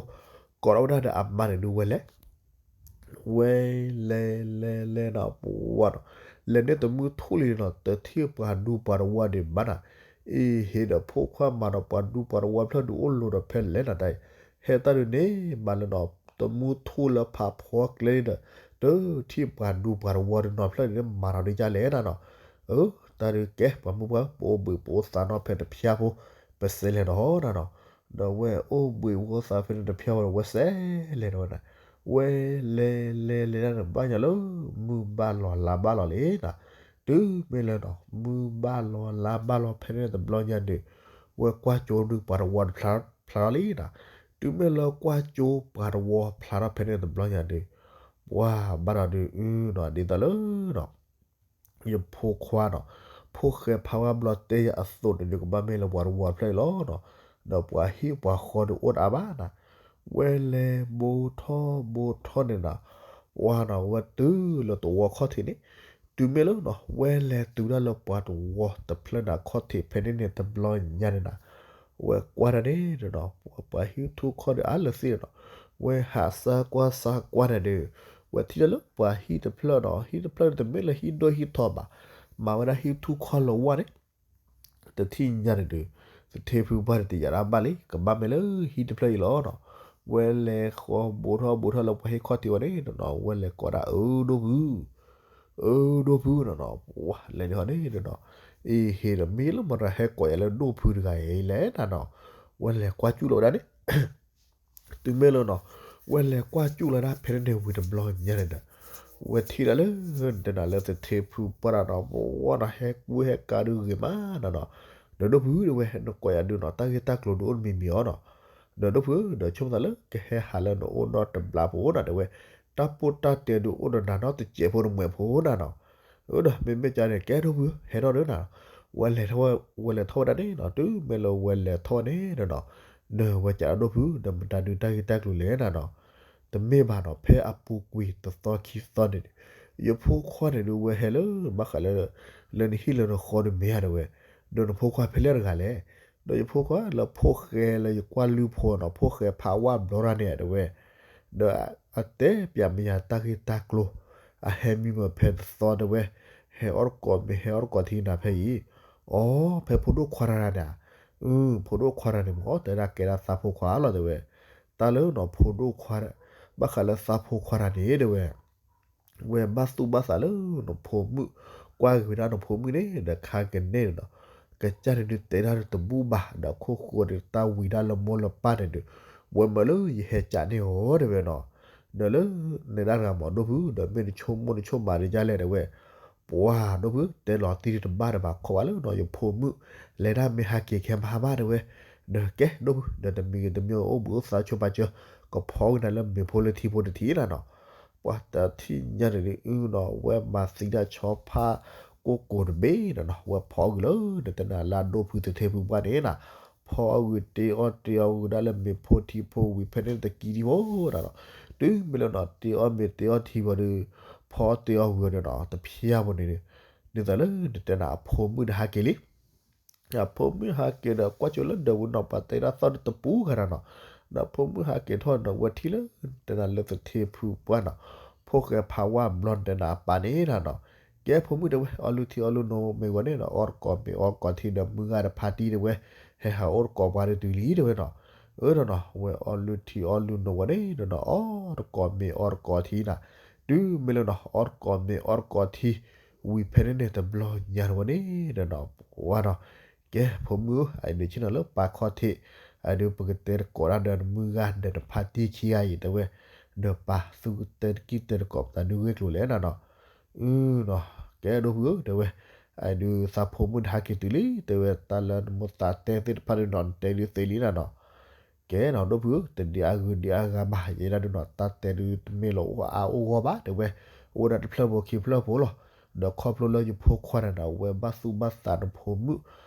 ကိးထီၣ်ဝဲဒၣ်ဒီးအမါန့ၣ်ဒုးဝဲလဲၤ ဝဲလဲၤလဲၤလဲၤနီၤ ပဝါနီၤ, လဲၤန့ၢ်တမုၢ်ထူၣ်လံနီၤ တထံၣ်ပှၤဒူပှၤတဝီဒံးဘၣ်နီၤ, အံၤဟ့ၣ်ဒီးဖိခွါမၤဒီးပှၤဒူပှၤတဝီဖျၢၣ်ဒုးအိၣ်လီၤဒီးဖဲလဲၣ်နီၤတၢ်အံၤ, ဟဲတၢ်ဒုးန့ၣ် မၤလၢနီၤ တမုၢ်ထူၣ်လၢဖးဖီကျဲလံဒီး တထံၣ်ပှၤဒူပှၤတဝီဒုးနီၤဖျၢၣ်န့ၣ် မၤနီၤဒုးကလဲၣ်နီၤနီၤ, အၢ တၢ်ဒုးကဲ ပှၤမုၣ်ပှၢ် ပအိၣ်ဘှံးပအိၣ်သါနီၤဖဲတဖျၢၣ်ဖိ ပစဲးလဲၤနီၤနီၤ, ဒီးဝဲအိၣ်ဘှံးအိၣ်သါဖဲန့ၣ်တဖျၢၣ်ဖိဒီး ဝဲစဲးလဲၤနီၤဝဲဒၣ်, ဝဲလဲၤလဲၤလဲၤဒၣ်န့ၣ် ဘၣ်ညါလၢ မုၢ်ဘၣ်လီၤလါဘၣ်လီၤလံနီၤ, တုၤမ့ၢ်လၢနီၤ မုၢ်ဘၣ်လီၤလါဘၣ်လီၤဖဲန့ၣ်တဘျီညါဒီး ဝဲကွၢ်ကၠိဒုးပှၤတဝီဖျါထီၣ်လံနီၤ, တုၤမ့ၢ်လၢကွၢ်ကၠိပှၤတဝီဖျါထီၣ်ဖဲန့ၣ်တဘျီညါဒီး ပှၤဘၣ်ဒီးဒုးအုနီၤ ဒ်သိးလၢနီၤ ယဖိခွါနီၤ ဖိၣ်ဃဲဖးဝါဘျီတဲယၤအသိးန့ၣ်ဒုး ကဘၣ်မ့ၢ်လၢပှၤတဝီတဖျၢၣ်အံၤလီၤနီၤ, ဒီးပှၤဟံၣ်ပှၤဃီဒုးအိၣ်တအါဘၣ်နီၤ, ဝဲလဲၤဘိထီၣ်ဘိထီၣ်န့ၣ်နီၤ, ပှၤနီၤ ဝဲတုၤလၢတဝီခီၣ်ထံးန့ၣ်, တုၤမ့ၢ်လၢနီၤ ဝဲလဲၤတုၤဒၣ်လၢပှၤတဝီတဖျၢၣ်န့ၣ် ခီၣ်ထံးဖဲန့ၣ်န့ၣ်တဘျီညါန့ၣ်နီၤ, ဝဲကွၢ်ဒၣ်န့ၣ်နီၤ ပှၤဟံၣ်ထူၣ်ခီၣ်ဒုးအါလၢသ့ၣ်နီၤ, ဝဲဟးစၢကွၢ်စၢကွၢ်န့ၣ်ဒီး ဝဲထံၣ်ဒၣ်လၢပှၤဟံၣ်တဖျၢၣ်နီၤ, ဟံၣ်တဖျၢၣ်န့ၣ် တမ့ၢ်လၢဟံၣ်ဒိၣ်ဟံၣ်ထီဘၣ်, မၤဝဲဒၣ်ဟံၣ်ထူၣ်ခီၣ်လၢဝါန့ၣ်, တထံၣ်ညါန့ၣ်ဒီး သထ့ဖုပှၢ်န့ၣ်တယာ်ဒၣ်ဘၣ်လံ ကဘၣ်မ့ၢ်လၢဟံၣ်တဖျၢၣ်အံၤလီၤနီၤ, ဝဲလဲၤဃီဘိထီၣ်ဘိထီၣ်လၢပှၤဟံၣ်ခီၣ်ထံးဝဲန့ၣ်နီၤ, ဝဲလဲၤကိးဒၣ်အၢဒိၣ်ဖု အၢဒိၣ်ဖုနီၤနီၤ, ဝဲလဲၤန့ၣ်ဟီန့ၣ်နီၤ, အံၤဟ့ၣ်ဒီးမ့ၢ်လၢမတၤဟဲကိးယၤလၢဒိၣ်ဖုတဂၤအံၤလဲၣ်နီၤနီၤ, ဝဲလဲၤကွၢ်ကၠူၣ်လီၤဝဲဒၣ်န့ၣ် တုၤမ့ၢ်လၢနီၤ, ဝဲလဲၤကွၢ်ကၠူၣ်လီၤဒၣ်ဖဲန့ၣ်ဝံၤတဘျီညါန့ၣ်ဒီး, ဝဲထံၣ်ဒၣ်လၢ တဲနၤလၢသထ့ဖုပှၢ်နီၤနီၤ, ပဝဲနီၤ ဟဲကူဟဲကၤဒုးဂ့ၤမးနီၤနီၤ, ဒီးဒိၣ်ဖုတဲဝဲ နကိးယၤဒုးနီၤ တၢ်ဂ့ၢ်တၢ်ကျိၤဒုးအိၣ်တမံၤမံၤအီၤနီၤ, ဒီးဒိၣ်ဖု ဒီးဆိကမိၣ်သးလၢကဟဲဟးလၢနအိၣ်နီတဘျီဖိနီၤ တဲဝဲ, တၢ်ပိၢ်တၢ်တဲဒုးအိၣ်ဒီးနၤနီတစဲးဖိတမှဲးဖိနီၤနီၤ, အၢဒီးမ့မ့ၢ်ကန့ၣ် ကဲဒိၣ်ဖု ဟဲထီၣ်ဒီးနီၤ, ဝဲလဲၤထီၣ်ဝဲ ဝဲလဲၤထီၣ်ဝဲဒၣ်န့ၣ်နီၤ, တုၤမ့ၢ်လၢဝဲလဲၤထီၣ်ဝဲန့ၣ်နီၤနီၤ, ဒီးဝဲကးဒီးဒိၣ်ဖု ဒီးမတၤဒုးတၢ်ဂ့ၢ်တၢ်ကျိၤလဲၣ်နီၤနီၤ, တမ့ၢ်ဘၣ်နီၤ ဖဲအပူၤကွံာ်တသီခံသီန့ၣ်ဒီး, ယဖိခွါန့ၣ်ဒုးဝဲဟဲလၢ ဘၣ်ဃးလၢ လၢနဟံၣ်လၢနဃီဒုးမ့ၢ်ဧါတဲဝဲ, ဒီးနဖိခွါဖဲလဲၣ်တဂၤလဲၣ်, ဒီးယဖိခွါလၢဖိၣ်ဃဲလၢယကွၢ်လုၢ်ဖိနီၤ ဖိၣ်ဃဲဖးဝါဘျီတၢ်န့ၣ်တဲဝဲ, ဒီးအတဲပၠးမ့ၢ်ယၤတၢ်ဂ့ၢ်တၢ်ကျိၤ, အဟဲမံမၢဖဲတသီတဲဝဲ, ဟ ဟဲအီၣ်တကိး မ့ၢ်ဟဲအီၣ်တကိးထံနၤဖဲအံၤ, အိ ဖဲဖိဒိၣ်ခွါတဂၤန့ၣ်ဧါ, အ ဖိဒိ�်ခွါတဂၤန့ၣ်မ့ၢ် တဲဒၣ်ကဲဒၣ်သးဖိခွါလီၤတဲဝဲ, တၢ်လၢနီၤ ဖိဒိၣ်ခွါ ဘၣ်ဃးလၢသးဖိခွါတဂၤန့ၣ်တဲဝဲ ဝဲဘၣ်သူၣ်ဘၣ်သးလၢနဖိမုၣ်, ကွၢ်က့ၤဝဲဒၣ်နဖိမုၣ်န့ၣ် ဒီးခါကန့ၢ်န့ၣ်ဒီး ကစၢ်န့ၣ်ဒုးတဲတၢ်တဘူၣ်ဘၣ် ဒီးခိၣ်ဃိဒီးတၢ်ဝံၤဒၣ်လၢမိၢ်လၢပၢ်န့ၣ်ဒီး ဝဲမၢလၢယဟဲကးန့ၢ်အီၤတဲဝဲနီၤ, ဒီးလၢ နဲဒၣ်တဂၤမ့ၢ်ဒိၣ်ဖု ဒီးမ့ၢ်နဆိကမိၣ်နဆိကမးဒ်လဲၣ်တဲဝဲ, ပှၤဒိၣ်ဖု တဲလီၤတံၢ်တဘၣ်ဒီးဘၣ်ခီဘၣ်လၢနီၤ ယဖိမုၣ် လဲၤတၢ်မ့ၢ်ဟးက့ၤခဲမဟါမးတဲဝဲ, ဒီးကဲဒိၣ်ဖု ဒီးတမံၤဂ့ၤတမံၤအိၣ်ဘှံးအိၣ်သါဆိပာ်စၢၤ ကဖီက့ၤနၤလၢမ့ၤဖိလၢထံဖိတထံၣ်နၤနီၤ, ပှၤတထံၣ်ညါန့ၣ်ဒုးနီၤ ဝဲမၤသံတၢ်ဆီဖါ ကိၢ်ကိၢ်တဘ့ၣ်နီၤနီၤ ဝဲဖီက့ၤလၢ နတဲနၤလၢအဒိၣ်ဖုသထ့ဖုပှၢ်န့ၣ်နီၤ, ဖီအီၣ်ဝံၤတ့အီၣ်တ့အီၣ်ဝံၤဒၣ်လၢမ့ၤဖိထံဖိဝံၤဖဲန့ၣ်တကံဒံဖိနီၤနီၤ, တုၤမ့ၢ်လၢနီၤ တ့အီၣ်မ့ၤတ့အီၣ်ထံဖိဒီး ဖီတ့အီၣ်ဝံၤဒီးနီၤ တဖျါဖိန့ၣ်ဒုး ဒ်သိးလၢနတဲနၤအဖိမုၣ်ဒီးဟးက့ၤလံ အဖိမုၣ်ဟးက့ၤဒီးကွၢ်ကၠိလၢဒၢးဝံၤနီၤ ပှၤတဲဒၣ်သီၣ်ဒုးတပူၤဂၤနီၤ, ဒီးဖိမုၣ်ဟးက့ၤထီၣ်ဒီးဝဲထံၣ်လၢ တဲနၤလၢသထ့ဖုပှၢ်နီၤ, ဖိၣ်ဃဲဖးဝါဘျီတဲနၤအပၢ်န့ၣ်နီၤ, ကဲဖိမုၣ်တဲဝဲ အီၣ်လုၢ်ထံအီၣ်လုၢ်နိမ့ၢ်ဂီၤန့ၣ်ဒီး အီၣ်တကိးမ့ၤအီၣ်တကိးထံဒီးမုၢ်ဂၤတဖါတံၢ်တဲဝဲ, ဟဲဟးအီၣ်တကိးပှၤတတုၤလံတဲဝဲနီၤ, အၢဒီးနီၤ ဝဲအီၣ်လုၢ်ထံအီၣ်လုၢ်နိဝဲန့ၣ်ဒီးနီၤ အီၣ်တကိးမ့ၤအီၣ်တကိးထံနီၤ, တုၤမ့ၢ်လၢနီၤ အီၣ်တကိးမ့ၤအီၣ်တကိးထံ ဝံၤဖဲန့ၣ်န့ၣ်တဘျီညါတဝဲန့ၣ်ဒီးနီၤ ဝါနီၤ, ကဲဖိမုၣ်ဧၢ အဒုးဆ့ၣ်နီၤလၢပၢ်ခီၣ်ထံး, အဒုးပကတဲတကိးတၢ်ဒီးနမုၢ်ဂၤဒီးနဖါတံၢ်ခံဂၤအံၤတဲဝဲ, ဒီးပၢ်သူတဲတကံၢ်တဲတကိးပသးဒုးဂ့ၢ်ကျိၤလဲၣ်နၤနီၤ, အုနီၤ, ကဲဒိၣ်ဖုဧၢ တဲဝဲ, အဒုးသးဖိမုၣ်တဟးက့ၤတုၤလံ တဲဝဲ တၢ်လၢနမိၢ်သးတဲသ့ၣ်တဖၣ်ဒုးနီၤ နတဲဒုးသ့လံနၤနီၤ ကဲနီၤ ဒိၣ်ဖုဧၢ တဒံးအဂ့ၤဒံးအဂၤဘၣ် ယဲဒၣ်ဒုးနီၤ တၢ်တဲဒုးတမ့ၢ်လၢအိၣ်အါအိၣ်ဂီၢ်ဘၣ် တဲဝဲ, အိၣ်ဝဲဒၣ်တဖျၢၣ်ဖိခံဖျၢၣ်ဖိလီၤ. ဒီးခီဖျိလၢယဖိခွါန့ၣ်ဒီး အဝဲဘၣ်သူၣ်ဘၣ်သးနဖိမုၣ်,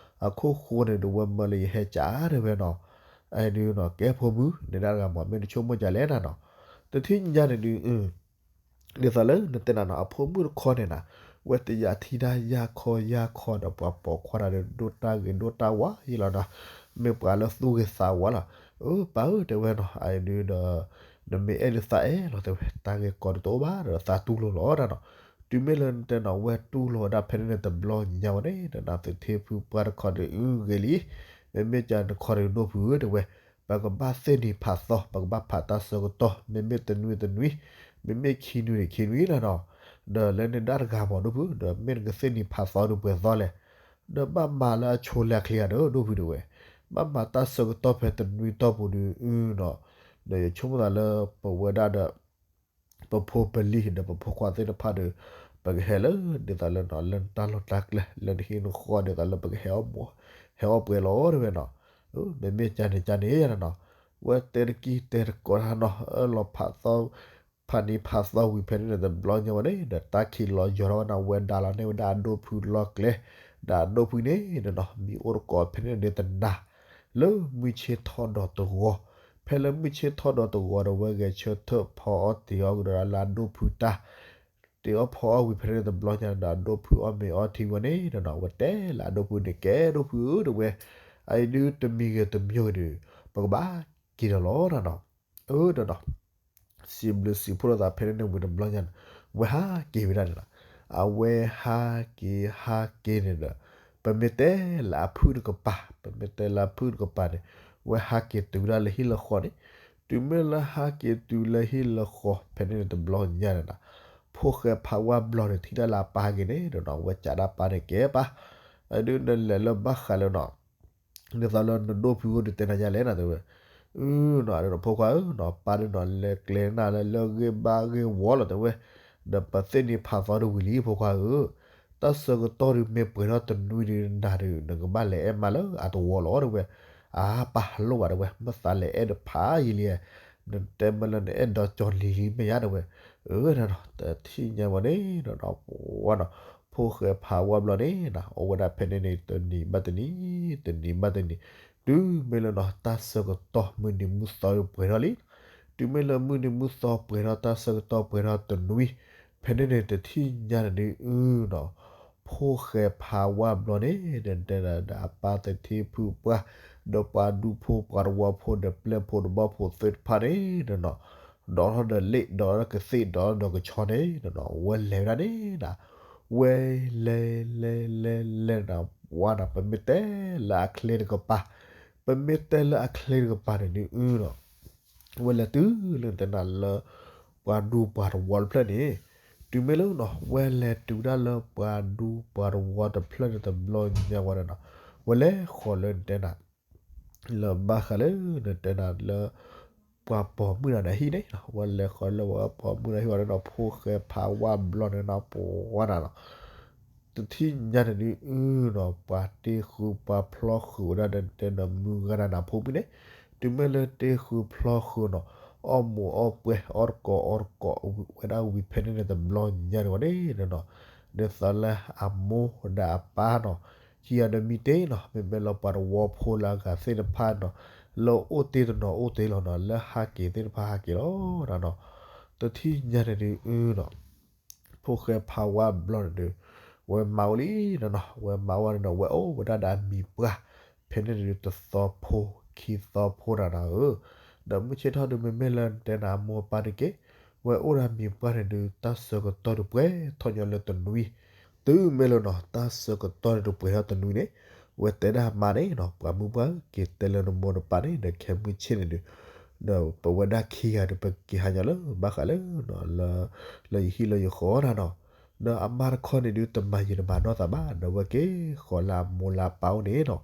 အခိၣ်ဃိန့ၣ်ဒီး ဝဲမၢလၢယဟဲကးတဲဝဲနီၤ. အဒုးနီၤ ကဲဖိမုၣ် နဲဒၣ်တဂၤမ့ၢ် မ့ၢ်နဆိကမိၣ်ဒ်လဲၣ်နၤနီၤ. တထံၣ်ညါန့ၣ်ဒုး ဒ်သိးလၢနတဲနၤနီၤ အဖိမုၣ်တခီန့ၣ်နၤ, ဝဲတယာ်ထံတၢ်ယၢ်ခီယၢ်ခီဒီး ပှၤပိာ်ခွါတၢ်ဒီး ဒိၣ်တၢ်ဂ့ၤဒိၣ်တၢ်ဝါယဲလီၤနီၤ. မ့ၢ်ပှၤလၢသူၣ်ဂ့ၤသးဝါလီၤ. အၢ ပၢ်ဧၢ တဲဝဲနီၤ အဒုးဒီး နမ့ၢ်အဲၣ်ဒုးသးအဲၣ်လီၤ တဲဝဲ တၢ်ဂ့ၢ်ကီဒုးတအိၣ်ဘၣ်ဒီး သးတူၢ်လိာ်လီၤတၢ်နီၤ. တုၤမ့ၢ်လၢနတဲနီၤ ဝဲတူၢ်လိာ်ဝဲဒၣ်ဖဲန့ၣ်န့ၣ် တဘျီညါဝဲန့ၣ် ဒီးနသထ့ဖုပှၢ်တခီဒီး အုဂ့ၤလံ, မ့မ့ၢ်ကနခီဒီးဒိၣ်ဖုဧၢ တဲဝဲ ပကဘၣ်သ့ၣ်နံၤဖးသီ ပကဘၣ်ဖးတၢ်ဆၢကတီၢ် မ့မ့ၢ်တနွံတနွံ, မ့မ့ၢ်ခံနွံန့ၣ်ခံနွံလီၤနီၤ. ဒီးလၢနဒၣ်တဂၤမ့ၢ်ဒိၣ်ဖု ဒီးမ့ၢ်နကသ့ၣ်နံၤဖးသီဒုးပှဲၤသီလဲၣ်. ဒီးဘၣ်မၤလၢအဆိလၢအချ့ဧါဒီးဒိၣ်ဖုတဲဝဲ, ဘၣ်မၤတၢ်ဆၢကတီၢ်ဖဲတနွံတီၢ်ပူၤဒုး အုနီၤ. ဒီးယဆိကမိၣ်သးလၢပဝဲဒၣ်ဒီး ပဖိပလံၤဒီးပဖိခွါသ့ၣ်တဖၣ်ဒီး ပကဟဲလၢ ဒ်သိးလၢနီၤ လၢနတၢ်လီၢ်တၢ်ကျဲ လၢနဟံၣ်နဃီ ဒ်သိးလၢပကဟဲအီၣ်မူ ဟဲအီၣ်ပှဲၤလီၤတဲဝဲနီၤ. မ့မ့ၢ်ကန့ၣ်ကန့ၣ်ယၤနီၤ, ဝဲတဲတကံၢ်တဲတကိးတၢ်နီၤ အၢၣ်လီၤဖးသီ ဖးနံၤဖးသီဝံၤဖဲန့ၣ်န့ၣ် တဘျီညါဝဲန့ၣ် ဒီးတၢ်ခံးလီၤယီၤထီၣ်ဝဲန့ၣ် ဝဲဒါလီၤန့ၢ်ဝဲဒၣ်အဒိၣ်ဖုလီၢ်ကျဲ, ဒီးအဒိၣ်ဖုန့ၣ်နီၤ မ့ၢ်အိၣ်တကိးဖဲန့ၣ်န့ၣ်တနၤ လၢမုၢ်ဆ့ၣ်ထီၣ်ဒီးတဂီၤ, ဖဲလၢမုၢ်ဆ့ၣ်ထီၣ်ဒီးတဂီၤဒီး ဝဲဂဲၤဆၢထၢၣ်ဖီအီၣ်တ့ၤအီၣ်ကဒီးလၢအဒိၣ်ဖုတၢ်, တ့ၤအီၣ်ဖီအီၣ်ဝံၤဖဲန့ၣ်တဘျီညါန့ၣ်ဒီး အဒိၣ်ဖုအီၣ်မ့ၤအီထံဝဲန့ၣ်ဒီးနီၤ ဝဲတဲလၢအဒိၣ်ဖုန့ၣ် ကဲဒိၣ်ဖုဧၢ တဲဝဲ, အအံၤဒုးတမံၤဂ့ၤတမံၤဂ့ၤဒီး ပကဘၣ်က့ၤဒီးလီၤနီၤ. အၢ ဒီးနီၤ စံးဘျုးစံးဖှိၣ်လိာ်သးဖဲန့ၣ်န့ၣ်ဝံၤတဘျီညါန့ၣ် ဝဲဟးက့ၤဝဲဒၣ်န့ၣ်လီၤ. အဝဲဟးက့ၤဟးက့ၤန့ၣ်ဒီး ပမ့ၢ်တဲလၢအဖုၣ်တကပၤ ပမ့ၢ်တဲလၢအဖုၣ်တကပၤန့ၣ် ဝဲဟးက့ၤတုၤဝဲဒၣ်လၢဟံၣ်လၢဃီန့ၣ်, တုၤမ့ၢ်လၢဟးက့ၤတုၤလၢဟံၣ်လၢဃီဖဲန့ၣ်န့ၣ်တဘျီညါန့ၣ်နီၤ, ဖိၣ်ဃဲဖးဝါဘျီန့ၣ်ထံၣ်တၢ်လၢအပၢ်ဟဲက့ၤန့ၣ်ဒီးနီၤ ဝဲကးဒၣ်ပၢ်န့ၣ် ကဲပၢ်, အဒုးနလဲၤလၢဘၣ်ဃးလၢနီၤ ဒ်သိးလၢနဒိၣ်ဖုအိၣ်ဒုးတဲနၤယါလဲၣ်နၤတဲဝဲ, အုနီၤ အဒုးဖိခွါဧၢနီၤ ပၢ်ဒုးနီၤ လဲၤကျဲၤနၢ်လၢလၢဂ့ၢ်ဘၣ်ဂ့ၢ်ဝီလီၤတဲဝဲ, ဒီးပသ့ၣ်နံၤဖးသီဒုးဝံၤလံဖိခွါဧၢ, တၢ်ဆၢကတီၢ်ဒုးမ့ၢ်ပှဲၤထီၣ်တနွံဒုးနၤဒုး နကဘၣ်လဲၤအဲၣ်မါလၢအတဝီလီၤတဲဝဲ, အါပၢ်လိၣ်ဘၣ်တဲဝဲ မ့ၢ်သးလဲၤအဲၣ်ဒီးဖးယံာ်လံ, နတဲမ့ၢ်လၢနအဲၣ်ဒီးကၠီၤလံၤလံမ့ၢ်ယါတဲဝဲ, အၢနီၤ တထံၣ်ညါဝဲန့ၣ်နီၤ ပဝဲနီၤ ဖိၣ်ဃဲဖးဝါဘျီန့ၣ်နီၤ အိၣ်ဝဲဒၣ်ဖဲန့ၣ်န့ၣ် တနံၤဘၣ်တနံၤ တနံၤဘၣ်တနံၤ, တုၤမ့ၢ်လၢနီၤ တၢ်ဆၢကတီၢ်မုၢ်နံၤမုၢ်သီပှဲၤထီၣ်လံ, တုၤမ့ၢ်လၢမုၢ်နံၤမုၢ်သီပှဲၤထီၣ် တၢ်ဆၢကတီၢ်ပှဲၤထီၣ်တနွံ, ဖဲန့ၣ်န့ၣ် တထံၣ်ညါန့ၣ်ဒုးအုနီၤ ဖိၣ်ဃဲဖးဝါဘျီန့ၣ် တဲဒၣ်ဒီးအပၢ်သထ့ဖုပှၢ် ဒီးပှၤဒူဖိပှၤတဝီဖိဒီးပျဲၢ်ဖိဒီးဘီၣ်ဖိသ့ၣ်တဖၣ်န့ၣ်နီၤ ဒီးထီၣ်ဒီးလ့ၣ် ဒီးထီၣ်ဒီးကသ့ၣ် ဒီးထီၣ်ဒီးကဆီန့ၣ်နီၤ ဝဲလဲၤဝဲဒၣ်န့ၣ်နီၤ ဝဲလဲၤလဲၤလဲၤလဲၤနၤ ဝါနၤ ပမ့ၢ်တဲလၢအချ့တကပၤ, ပမ့ၢ်တဲလၢအချ့တကပၤန့ၣ်ဒုးအုနီၤ ဝဲလဲၤတုၤလၢနတဲနၤလၢ ပှၤဒူပှၤတဝီတဖျၢၣ်န့ၣ်, တုၤမ့ၢ်လၢနီၤ ဝဲလဲၤတုၤဒၣ်လၢပှၤဒူပှၤတဝီတဖျၢၣ်န့ၣ်တဘျီညါဝဲဒၣ်နီၤ, ဝဲလဲၤဃီၤလၢနတဲနၤ လၢဘၣ်ဃးလၢနတဲနၤလၢ ပှၤပိာ်မုၣ်နၤဒီးဟံၣ်န့ၣ်နီၤ, ဝဲလဲၤဃီၤလၢပှၤပိာ်မုၣ်ဒီးဟံၣ်ဝဲဒၣ်နီၤ ဖိ�ဃဲဖးဝါဘျီန့ၣ်နီၤ ပဝါနၤနီၤ တထံၣ်ညါန့ၣ်ဒုးအုနီၤ ပှၤတ့ဃုပှၤဖျီဃုာ်ဝဲဒၣ်ဒီးတဲနၤမုၢ်ဂၤနၤနၤဖိမုၣ်န့ၣ်, တုၤမ့ၢ်လၢတ့ဃုဖျီဃုာ်နီၤ အီၣ်မိၣ်အီၣ်ပှဲၤ အီၣ်တကိးအီတကိးဝဲဒၣ်ဝံၤဖဲန့ၣ်န့ၣ်တဘျီညါန့ၣ်ဝဲန့ၣ်နီၤ, ဒ်သိးလၢအမိၢ်ဒီးအပၢ်နီၤ ခံဂၤဒီးမံတ့ၢ်နီၤ မ့မ့ၢ်လၢပှၤတဝီဖိလၢအဂၤသ့ၣ်တဖၣ်နီၤ လၢအိၣ်တ့ၢ်တနီၤအိၣ်တ့ၢ်လီၤနီၤ လၢဟးက့ၤသ့ၣ်တဖၣ်ဟးက့ၤလီၤနီၤ, တထံၣ်ညါန့ၣ်ဒုးအုနီၤ ဖိၣ်ဃဲဖးဝါဘျီန့ၣ်ဒုး ဝဲမၤဝဲလံနီၤနီၤ ဝဲမၤဝဲန့ၣ်နီၤ ဝဲအိၣ်ဝဲဒၣ်ဒီးအမံၤပှၢ် ဖဲန့ၣ်န့ၣ်ဒုးတသီဖိခံသီဖိနၤနၤဧၢ, ဒီးမုၢ်ဆ့ၣ်ထီၣ်ဒုးမ့မ့ၢ်လၢနတဲနၤအမိၢ်အပၢ်တက့ၢ်, ဝဲအိၣ်ဒီးအမံၤပှၢ်န့ၣ်ဒုး တၢ်ဆၢကတီၢ်ဒုးပှဲၤထီၣ်ညီလၢတနွံ, တုၤမ့ၢ်လၢနီၤ တၢ်ဆၢကတီၢ်န့ၣ်ဒုးပှဲၤထီၣ်တနွံန့ၣ်, ဝဲတဲဒၣ်အမါန့ၣ်နီၤ ပှၤမုၢ်ပှၢ်ဧၢ က့ၤတဲလၢနမိၢ်နပၢ်န့ၣ် ဒီးခဲမုၢ်ဆ့ၣ်န့ၣ်ဒုး ဒီးပဝဲဒၣ်ခံဂၤဒုး ပက့ၤဟးညီလၢဘၣ်ဃးလၢ လၢယဟံၣ်လၢယဃီနၤနီၤ, ဒီးအမါတခီန့ၣ်ဒုး တမၤယံာ်တမၤနီၢ်သးဘၣ် ဒီးဝဲက့ၤဃီၤလၢအမိၢ်လၢအပၢ်အိၣ်န့ၣ်နီၤ,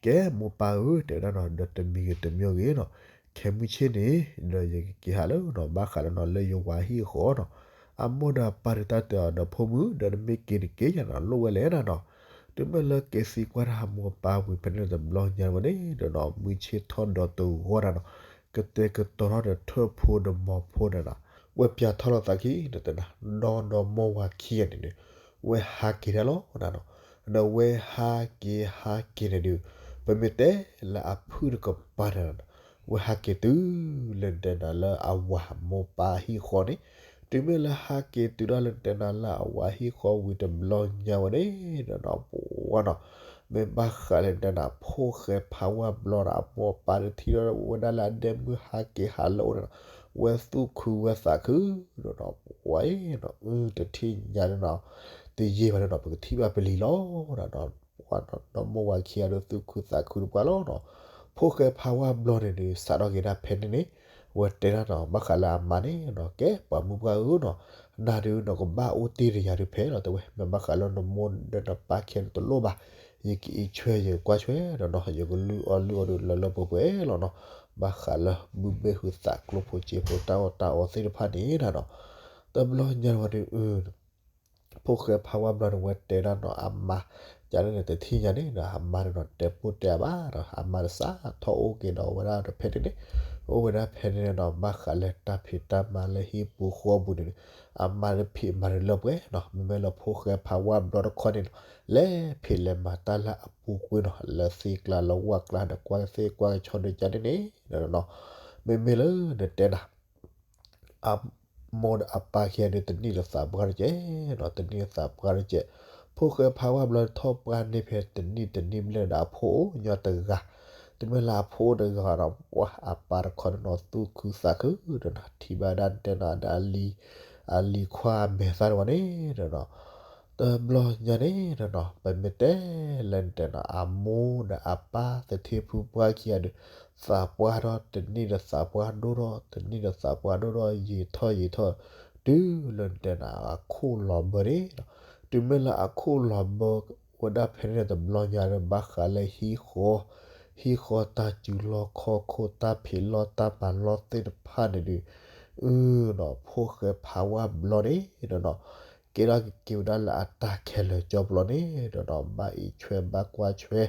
ကဲမိၢ်ပၢ်ဧၢ တဲဝဲဒၣ်နီၤ ဒီးတမံၤဂ့ၤတမံၤဂ့ၤနီၤ, ခဲမုၢ်ဆ့ၣ်န့ၣ် ဒီးယကက့ၤဟးလၢနီၤ ဘၣ်ဃးလၢနီၤ လၢယဝၤဟံၣ်အဃီနီၤ, အမိၢ်ဒီးအပၢ်ဒုးတၢ်တဲအီၤဒီးဖိမုၣ် ဒီးနမ့ၢ်က့ၤတက့ၢ်ယၤနီၤ လိၣ်ဝဲလဲၣ်နၤနီၤ, တုၤမ့ၢ်လၢက့ၤသံကွၢ်တၢ်အမိၢ်အပၢ်ဝံၤဖဲန့ၣ်တဘျီညါဝဲန့ၣ် ဒီးနီၤ မုၢ်ဆ့ၣ်ထီၣ်ဒီးတဂီၢ်နၤနီၤ, ကတဲာ်ကတီၤထီၣ်ဒီးထၢၣ်ဖိဒီးမီၤဖိနၤနီၤ, ဝဲပၠးထီၣ်လီၤသးခံ ဒီးတဲနၤ ဒီဒီမိၢ်ဝၤခံဂၤန့ၣ်ဒုး ဝဲဟးက့ၤဒၣ်လီၤနၤနီၤ, ဒီးဝဲဟးက့ၤဟးက့ၤန့ၣ်ဒုး ပမ့ၢ်တဲလၢအဖုၣ်တကပၤန့ၣ်နီၤ, ဝဲဟးက့ၤတုၤလၢနတဲနၤလၢအဝၤမိၢ်ပၢ်ဟံၣ်ဃီန့ၣ်, တုၤမ့ၢ်လၢဟးက့ၤတုၤဒၣ်လၢနတဲနၤလၢအဝၤဟံၣ်ဃီဝံၤတဘျီညါဝဲန့ၣ်ဒီးနီၤ ပဝဲနီၤ, မ့ၢ်ဘၣ်ဃးလၢနတဲနၤ ဖိၣ်ဃဲဖးဝါဘျီဒီး အမိၢ်အပၢ်တထံၣ်ဒီးဝဲဒၣ်လၢအဒဲမုၢ်ဟးက့ၤဟးလၢအအိၣ်န့ၣ်နီၤ, ဝဲသူၣ်ခုဝဲသးခုဒီးနီၤ ပဝဲအံၤနီၤ အုတထံၣ်ညါန့ၣ်နီၤ, တယံာ်ဘၣ်န့ၣ်နီၤ ပကထံၣ်ဘၣ်ပလံၤလီၤနၤနီၤ, ပဝဲနီၤ ဒီမိၢ်ဝၤခံဂၤဒီးသူၣ်ခုသးခုတပှၢ်လီၤနီၤ, ဖိၣ်ဃဲဖးဝါဘျီန့ၣ်ဒုး စးထီၣ်က့ၤဒၣ်ဖဲန့ၣ်န့ၣ်, ဝဲတဲဒၣ်နီၤ ဘၣ်ဃးလၢအမါန့ၣ်နီၤ ကဲပှၤမုၢ်ပှၢ်ဧၢနီၤ, နၤဒုးနကဘၣ်အိၣ်တ့ၢ်ဒီးယၤဒုးဖဲလီၤ တဲဝဲ မ့ၢ်ဘၣ်ဃးလၢနမိၢ်ဒီးနပၢ်ခံဂၤန့ၣ်တလိၣ်ဘၣ်, ယကအံးထွဲယကကွၢ်ထွဲဒီးနီၤ ယကလုၢ်အီၣ်လုၢ်အီဒုးလၢလၢပှဲၤပှဲၤလီၤနီၤ, ဘၣ်ဃးလၢဘုဘ့ၣ်ဟုသးကျိဖိစ့ဖိတၢ်အီၣ်တၢ်အီသ့ၣ်တဖၣ်န့ၣ်နၤနီၤ, တဘျီညါဝဲဒုး ဖိၣ်ဃဲဖးဝါဘျီန့ၣ် ဝဲတဲဒၣ်နီၤ အမါ ကန့ၣ်န့ၣ် တထံၣ်ညါန့ၣ်ဒီး အမါန့ၣ်နီၤ တဲပိၢ်တဲအါဘၣ်ဒီး အမါတစးထီၣ်အိၣ်က့ၤဒီးဝဲဒၣ်ဒီးဖဲန့ၣ်န့ၣ်, အိၣ်ဝဲဒၣ်ဖဲန့ၣ်န့ၣ်ဒီး ဘၣ်ဃးလၢတၢ်ဖံးတၢ်မၤလၢဟံၣ်ပူၤဃီပူၤန့ၣ်န့ၣ်, အမါန့ၣ်ဖံးမၤတလၢပှဲၤနီၤ, မ့မ့ၢ်လၢဖိၣ်ဃဲဖးဝါဘျီတခီန့ၣ်နီၤ, လဲၤဖံးလဲၤမၤတၢ်လၢအပူၤကွံာ်နီၤ, လၢသ့ကျါလၢဝၣ်ကျါဒီးကွၢ်သ့ကွၢ်ကဆီဒီးကန့ၣ်န့ၣ်, မ့မ့ၢ်လၢနတဲနၤ အမိၢ်ဒီးအပၢ်ခံဂၤန့ၣ် တနံၣ်ဒီးသးပှၢ်တကဲးနီၤ, တနံၣ်ဒီးသးပှၢ်တကဲး, ဖိၣ်ဃဲဖးဝါဘျီထီၣ်ပှၢ်န့ၢ်ဖဲတနံၣ်တနံၣ်ဘျဲၣ်ဒီးအဖိအိၣ်ညီတဂၤ, တမ့ၢ်လၢအဖိအိၣ်တဂၤဒီး ပှၤအပၢ်တခီန့ၣ်နီၤ သူၣ်ခုသးခုဒီးနီၤ ထံၣ်ဘၣ်ဒၣ်တဲနၤဒီးအလံၤ, အလံၤခွါအမဲာ်သၣ်တဝဲန့ၣ်ဒီးနီၤ တဘျီညါန့ၣ်ဒီးနီၤ ပမ့ၢ်တဲလၢနတဲနီၤ အမိၢ်ဒီးအပၢ်သထ့ဖုပှၢ်ခံဂၤဒီး သးပှၢ်ထီၣ်တနံၣ်ဒီးသးပှၢ်ဒိၣ်ထီၣ် တနံၣ်ဒီးသးပှၢ်ဒိၣ်ထီၣ် ယံာ်ထီၣ်ယံာ်ထီၣ် တုၤလၢနတဲနၤ အခိၣ်လီၤဘၢန့ၣ်နီၤ, တုၤမ့ၢ်လၢအခိၣ်လီၤဘၢဝဲဒၣ်ဖဲန့ၣ်တဘျီညါဒီး ဘၣ်ဃးလၢဟံၣ်ဃီ, ဟံၣ်ဃီတၢ်စူၤလီၢ်ခီၣ်ခိၣ် တၢ်ဖံးလီၢ်တၢ်မၤလီၢ်သ့ၣ်တဖၣ်န့ၣ်ဒီး အုနီၤ ဖိၣ်ဃဲဖးဝါဘျီန့ၣ်ဒီးနီၤ ကဲထီၣ်က့ၤဝဲဒၣ်လၢအတၢ်ခဲလၢာ်ကၠီပျီန့ၣ်ဒီးနီၤ ဘၣ်အံးဆွဲဘၣ်ကွၢ်ဆွဲ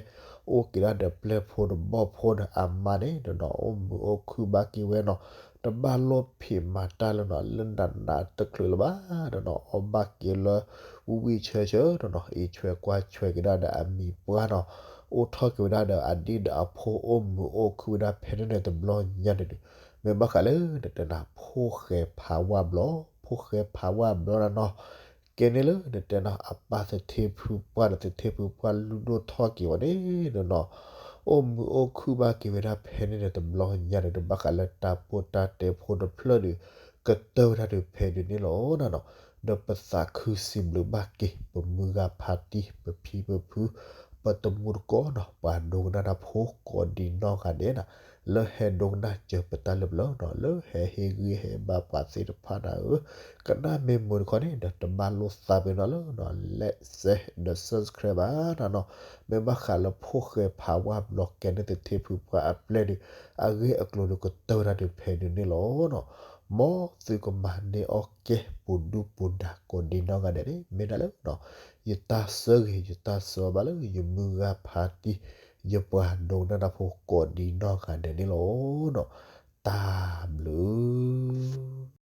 အိၣ်က့ၤဒၣ်ဒီးပျဲၢ်ဖိဒီးဘီၣ်ဖိဒီးအမါန့ၣ်ဒီးနီၤ အိၣ်မုာ်အိၣ်ခုၣ်ဘၣ်က့ၤဝဲနီၤ တဘၣ်လိၣ်ဖံးမၤတၢ်လၢနီၤ လၢနးနးတချုးလၢၤဘၣ်ဒီးနီၤ အီၣ်ဘၣ်က့ၤလၢ ဝံၣ်ဝံၣ်ဆၢဆၢဒီးနီၤ အံးဆွဲကွၢ်ဆွဲက့ၤဒၣ်ဒီးအမံၤပှၢ်နီၤ အိၣ်ထီၣ်က့ၤဝဲဒၣ်ဒီးအဒ့ဒီးအဖိ အိၣ်မုာ်အိၣ်ခုၣ်ဝဲဒၣ်ဖဲန့ၣ်န့ၣ်တဘျီညါန့ၣ်ဒီး မ့ၢ်ဘၣ်ဃးလၢနတဲနၤ ဖိၣ်ဃဲဖးဝါဘျီ ဖိၣ်ဃဲဖးဝါဘျီဒီးနီၤ ကဲန့ၣ်လၢနတဲနၤ အပၢ်သထ့ဖုပှၢ်ဒီးသထ့ဖုပှၢ်လုၢ်ဒိၣ်ထီၣ်က့ၤဝဲန့ၣ်ဒီးနီၤ အိၣ်မုာ်အိၣ်ခုၣ်ဘၣ်က့ၤဝဲဒၣ်ဖဲန့ၣ်န့ၣ်တဘျီညါန့ၣ်ဒီး ဘၣ်ဃးလၢတၢ်ပိၢ်တၢ်တဲဖိတဖျၢၣ်ဒီး ကတၢၢ်ဝဲဒၣ်ဒီးဖဲဒုးန့ၣ်လီၤနနီၤ. ဒီးပသးခုစံးဘျုးဘၣ်က့ၤ ပမုၢ်ဂၤဖါတံၢ် ပဖံပဖု ပတမူတကိးနီၤ ပှၤဒိကနၣ်တၢ်ဖိကိးဒံးနီၢ်ဂၤဒဲးနီၤ လၢဟဲဒိကနၣ်စၢၤပတၢ်လၢပျၢၤနီၤ လၢဟဲဟ့ၣ်ဂံၢ်ဟ့ၣ်ဘါပှၤသ့ၣ်တဖၣ်န့ၣ်ဧၢ, ကနၣ်မ့ၢ်မုာ်တခီန့ၣ်ဒီး တဘၣ်လိၣ်သးပ့ၤနီၤလၢနီၤ like share ဒီး subscribe ဘၣ်နနီၤ. မ့ၢ်ဘၣ်ဃးလၢဖိၣ်ဃဲဖးဝါဘျီးကဲန့ၣ်သထ့ဖုပှၢ်အပျဲၢ်ဒီး အဂ့ၢ်အကျိၤဒီးကတၢၢ်ဝဲဒၣ်ဒီးဖဲဒုးန့ၣ်လီၤနီၤ. မ်သုကမၤန့ၢ်အီၣ်ကဲ ပူၤဒူပူၤဒါကိးဒံးနီၢ်ဂၤဒဲးန့ၣ် မ့ၢ်ဒၣ်လၢနီၤ ယတၢ်ဆၢဂ့ၤ ယတၢ်ဆၢအီၤဘၣ်လၢ ယမုၢ်ဂၤဖါတံၢ် ယပှၤဒိကနၣ်တၢ်ဖိကိးဒံးနီၢ်ဂၤဒဲးန့ၣ်လီၤနီၤ. တၢ်ဘျုး